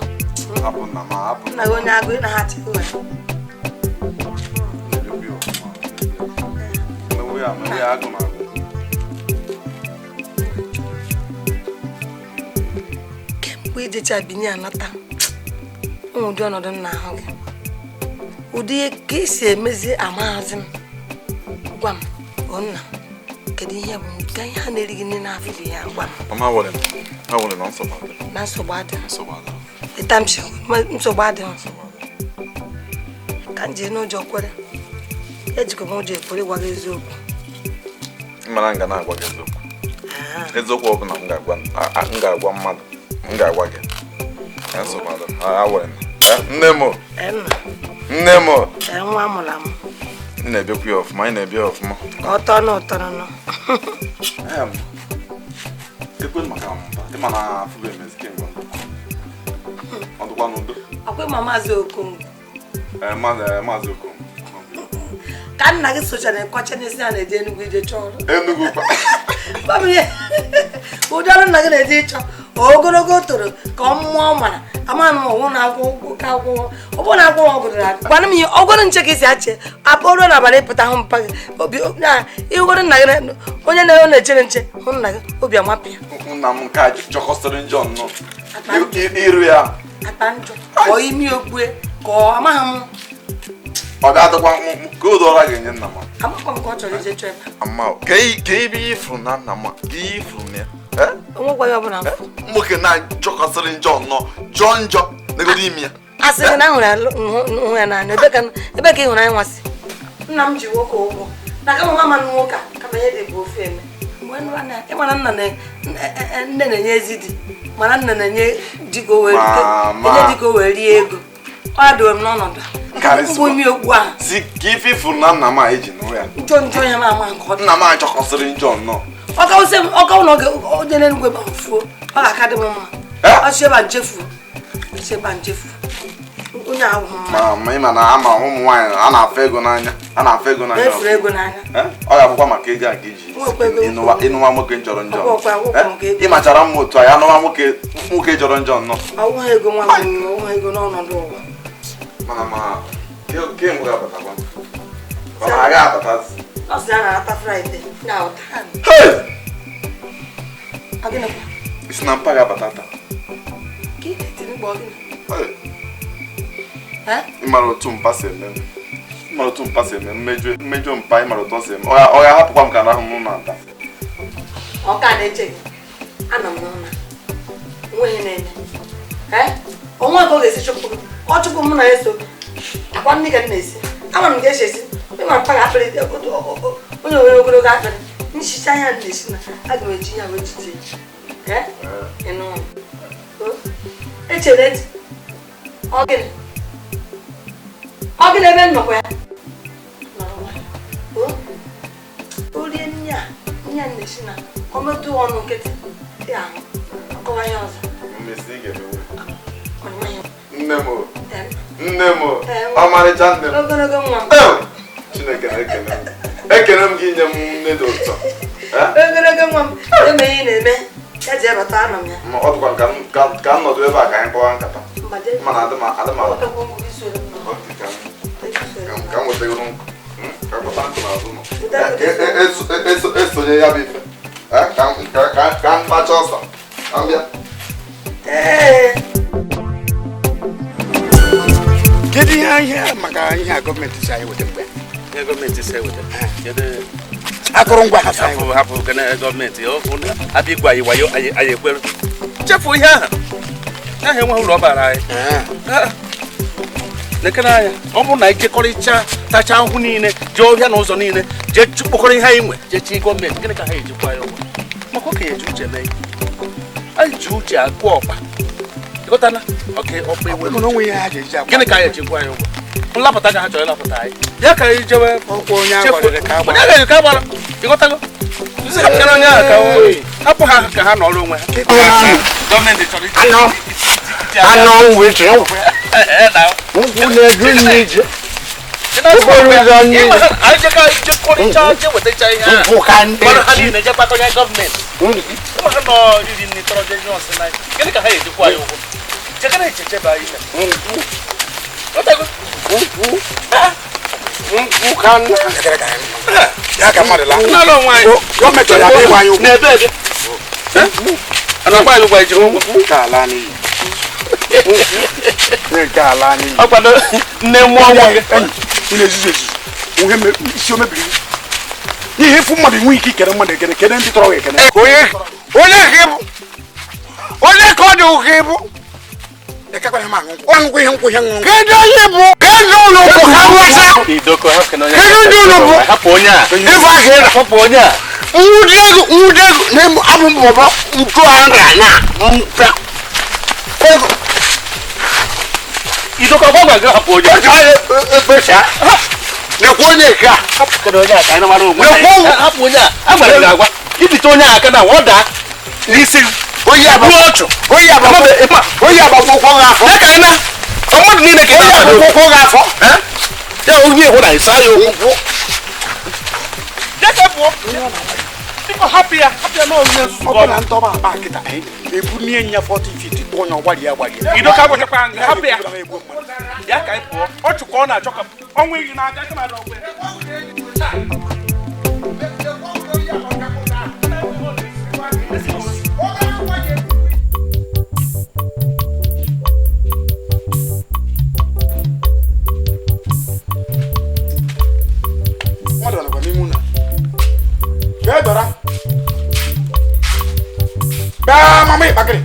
Hapụ nna m, hapụ. Nna gị onye agụụ, ị na-achọ ịgwa ya. Mewe ya, mewe ya agụ na agụ. Kemgbe ijecha Benin anata, ụdị ọnọdụ m na-ahụ gị. Ụdị ka esi emezi amaghazi m. Gwa m, o nna m, kedu ihe bụ nke ihe a na-eri gị nne n'afọ dị ya gwa m. Mama awere m, awere na nsogbu adị. Na nsogbu adị. Nsogbu adị. Ịta m shi, nsogbu adị. Ka m jiri n'ụjọ kwere. Ejikwa m ụjọ ekwere ịgwa gị eziokwu. Mana nga na-agwa gị eziokwu. Eziokwu ọ bụla m ga-agwa mmadụ, m ga-agwa gị. Nsogbu adịrọ. Nne m. Nne m. Nwa mụrụ amụ. Ị na-ebiakwa ya ọfụma, ị na-ebia ọfụma. Ọtọ na ụtọ nọ. Ekwe maka mba, ị ma na afụgo emezi kemgbe. Ọ dịkwa n'udo. Akwa ma Maazị Okongwu. Maazị Okongwu. Ka nna gị sochara nkwacha n'isi a na-eje Enugu ije chọọ ọrụ. Enugu kwa. Ụdị ọrụ nna gị na-eje ịchọ ogologo toro ka ọ mmụọ mara ama m ọnwụ na akwụkwọ ka akwụkwọ ọ bụrụ na akwụkwọ ọgụdoro agụ gwana m ihe ọgụrụ nche ka isi achị apụ ruo n'abalị ịpụta hụ mpa gị obi na ịhụgoro nna gị onye na-echere nche hụ nna gị obi amapịa. Nna m nke a jọkọsịrị njọ nnọọ. Iru ya. Akpa njọ ka ọ imi okpue ka ọ amaghị m. Ọ ga-adịkwa ka ụdọ ọra ga-enye nna m. Amakwa m ka ọ chọrọ ije chọọ ebe. Ama ka ebe ifuru na nna m ka ifuru na ya. Onwekwa ya ọbụla mfụ. Nwoke na-ajọkọsịrị njọ nnọọ jọọ njọ negodo imi ya. A sị gị na hụrụ ya n'anya ebe ka ị hụrụ anyị nwasị. Nna m ji nwoke ụgwọ na kama mama m nwoke a kama ihe dị bụ ofe eme. Mgbe ịmara nna nne na-enye ezi di mana nna na-enye di ka o wee rie ego. Ọ dịwe m n'ọnọdụ a. Imi okpu ahụ. Si ka ife ifuru na nna m a eji nụrụ ya. Njọ njọ ya m ama nke ọ dị. Nna m achọkọsịrị njọ nnọọ. Ọka ụlọ oge n'Enugwu ebe ahụ fuo ọ ga-aka dị m mma. Ọchị ebe a nchefuo. Ọchị ebe a nchefuo. Onye ahụ mma. Ma ị ma na ama ụmụ nwaanyị a na-afụ ego n'anya. A na-afụ ego n'anya. Efuru ego n'anya. Ọ ga-abụkwa maka ego a ka iji ịnụwa nwoke jọrọ njọ. Ị machara mma otu a ya nụwa nwoke jọrọ njọ nnọọ. Ọwụghị ego nwa m ọwụghị ego n'ọnọdụ ụwa. Mana ma kemgbe ga-abatakwa. Ọ na-aga abatazi. Ọ sị na na-ata Fraịde na-ahụta. Isi na mpa ga-abata taa. Ị mara otu mpa si eme. Ị mara otu mpa si eme mmejọ mpa ị mara otu ọ si eme. Ọ ga-ahapụkwa m ka na ahụ m na-ata. Ọ ka na-eche gị. Anọ m n'ụlọ. Onweghị na-eme. Onwe ka ọ ga-esi chụpụ gị. Ọ chụpụ m na eso. Akwa nne ka m na-esi. Ama m ga-esi esi. Ịma mpa ga-akpịrị onye nwere ogologo akpịrị. Nchicha ya na-esi na aga m eji ya wee jide ya. Echere ntị. Ọ gịnị? Ọ gịnị ebe nnọkwa ya? O rie nne a na-esi na ọ metụ ọnụ nkịtị ya ahụ akọwa ya ọzọ. Nne m nne m ọmarịcha nne m. Ogologo nwa m. Chineke na-ekele m. Ekele m gị inye m nne dị ụtọ. Ogologo nwa m eme ihe na-eme ya ji abata anọ m ya. Ọ dịkwa ka m nọdụ ebe a ka anyị kpọwa nkata. Mana adị m ka m wetagoro nkụ. Ka m kpọta nkụ n'azụ ụlọ. Esonye ya bụ ife. Ka m kpacha ọsọ. Ka m bịa. Kedu ihe maka ihe a gọọmenti si anyị weta mgbe? Ihe gọọmenti si eweta. Akụrụngwa ha si anyị hapụ gọọmenti abịa igwe anyị wayo anyị ekwere. Chefuo ihe ahụ. Aha enweghị ụlọ ọ bara anyị. Lekere anya, ọ bụrụ na anyị jekọrịcha tacha ahụhụ niile jee ọhịa na ụzọ niile jee kpọkọrọ ihe anyị nwe jee chi gọọmenti gịnị ka ha ejikwa anyị ụgwọ? Maka okenye ji uche mee anyị ji uche agụ ọkpa. Ịghọtana? Oke ọkpa ewe. Gịnị ka anyị ejikwa anyị ụgwọ? Nlapụta ka ha chọrọ ịlapụta anyị. Ya ka anyị jewe onye ka agbara. Ịghọtago? Onye ahụ ka hapụ ha ka ha nọrọ onwe ha. Gọọmenti chọrọ Anọ nwere nkwụ na-edu n'ije. Okporo ụzọ niile. Nkwụ ka ndị nkwụ ka nna. Ya ka mmadụ laa. Gọọmenti chọrọ ya ịgba anyị ụgwọ. N'ebe ebe. A na-agba anyị ụgwọ eji ụgwọ. Ka ala n'iyi. Nke ala n'iyi. Ọ kwado nne mmụọ nwoke. Ị na-ezuzu ezuzu. Isi o mebiri. Ihe ịfụ mmadụ enwe ike ikere mmadụ ekene kene ndị tọrọ gị ekene. Onye ka ịbụ? Onye ka ọ dị ụka ịbụ? Kedu onye bụ? Kedu ụlọ bụ ka nweta? Kedu ndị ụlọ bụ? Hapụ onye a. Ịfụ aka ịra. Hapụ onye a. Nwude ego na abụ m bọbọ 200 na mpe. Ego. Idokọ gwa gị hapụ onye. Ekpesa. Nekwa onye nke a. Hapụ onye a ka anyị mara onwe anyị. Hapụ onye a. A gwara gị agwa. Ibite onye a aka na ọ daa n'isi. Onye ọchụ. Onye agbagbo ụkwụ gị afọ. Ka anyị na mmadụ niile ka onye agbagbo ụkwụ gị afọ. Ya onye hụ na ịsa ya okwu. Jeke pụọ. Biko hapụ ya na onye nzuzu. Ọ bụ na ntọba akpa kịta ebunie nya 40 feet tụọ onye ọgbarie agbarie. Idoka gwachakwa nga hapụ ya. Ya ka anyị pụọ. Ọ chụkwa ọ na-achọ ka ọnwa iyi na-abịa aka na ọgwụ ya. Mmadụ nọkwa n'ime ụlọ. Bịa dọra. Bịa mama ịkpakịrị.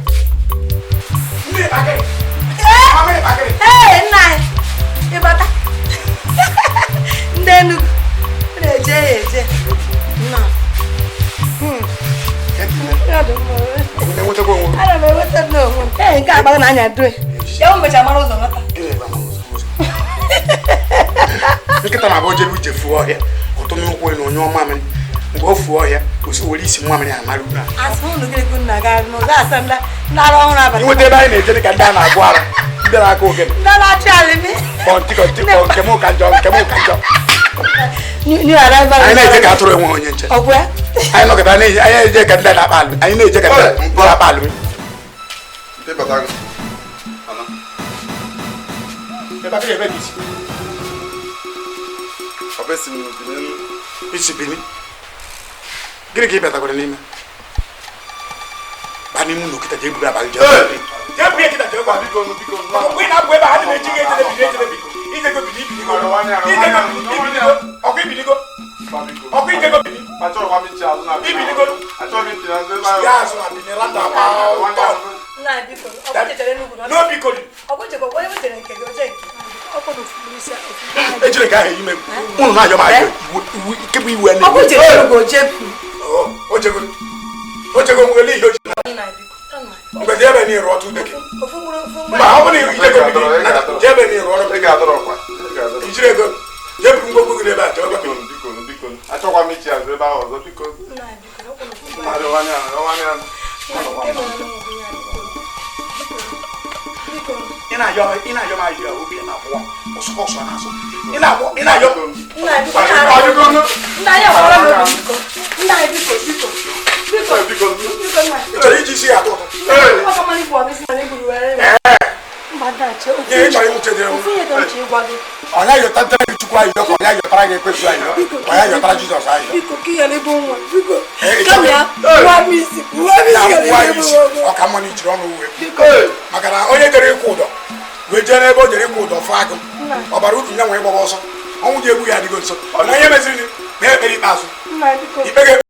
Ndị ịkpakịrị. Mama ịkpakịrị. Ee, nna anyị. Ịbata. Ndị Enugu na-eje ya eje. Nna. Ana m enweta n'onwe m. Ee, nke agbaghị na anya due. Ya m mechara mara ụzọ lọta. Nkịta na-abụ jebe uche fuo ọhịa. Ọtụ n'ụkwụ na onye ọma mmiri. Mgbe o fuo ọhịa, o were isi nwa mmiri amara uru. Inweta ebe anyị na-eje dị ka ndị a na-agụ ara, ndị na-akụ ogene. Kọntị nke m ka njọ, nke m ka njọ. Anyị na-eje ka atụrụ enwe onye nche. Anyị nọkọta anyị na-eje ka ndị na-akpa alụ. Anyị na-eje ka ndị na-akpa alụ. Isi Bini. Gịnị ka ị batakwara n'ime? Ba n'ime ụlọ kịta jee buru abalị jee. Jee buru ya kịta jee gwa. Ọkụ ị na-apụ ebe a adị m eji gị ejede bini ejede biko. Ijego bini ibinigo. Ijego bini ibinigo. Ọkụ ibinigo. Ọkụ ijego bini. Ibinigo. Ya azụ na bini randa akpa ụtọ. No biko. Ejire ka ahụ ime ụnụ na-ayọ m ayọ iwu ike bụ iwu Ọkụ jere Enugu ojego ojego nwere ihe oji mgbe jee ebe n'iru ọtụ udeke mba ọ bụrụ na ijego bini jee ebe n'iru ọrụ ijiri ego jee buru ngwongwo gị n'ebe a jee ebe Achọkwa m ichi azụ ebe ahụ ọzọ biko. Ị na-ayọ m ayọ obi na-akwụwa ọsọ n'azụ ị na-ayọ ị chọrọ iji isi ya atọ ụtọ ị chọrọ ịnwụche dịrị m ọnya yọtara gị Chukwu ayọ ka ọnya yọtara gị Ekwensu ayọ ọnya yọtara Jizọs ayọ ọka mma na ijiri ọnụ uwe maka na onye jere ịkwụ ụdọ wee jee n'ebe o jere ịkwụ ụdọ fụ agụ ọbara uru ya nwee gbaba ọsọ ọnwụ ji egbu ya adịgo nso onye meziri na ekpere ikpeazụ ikpe ga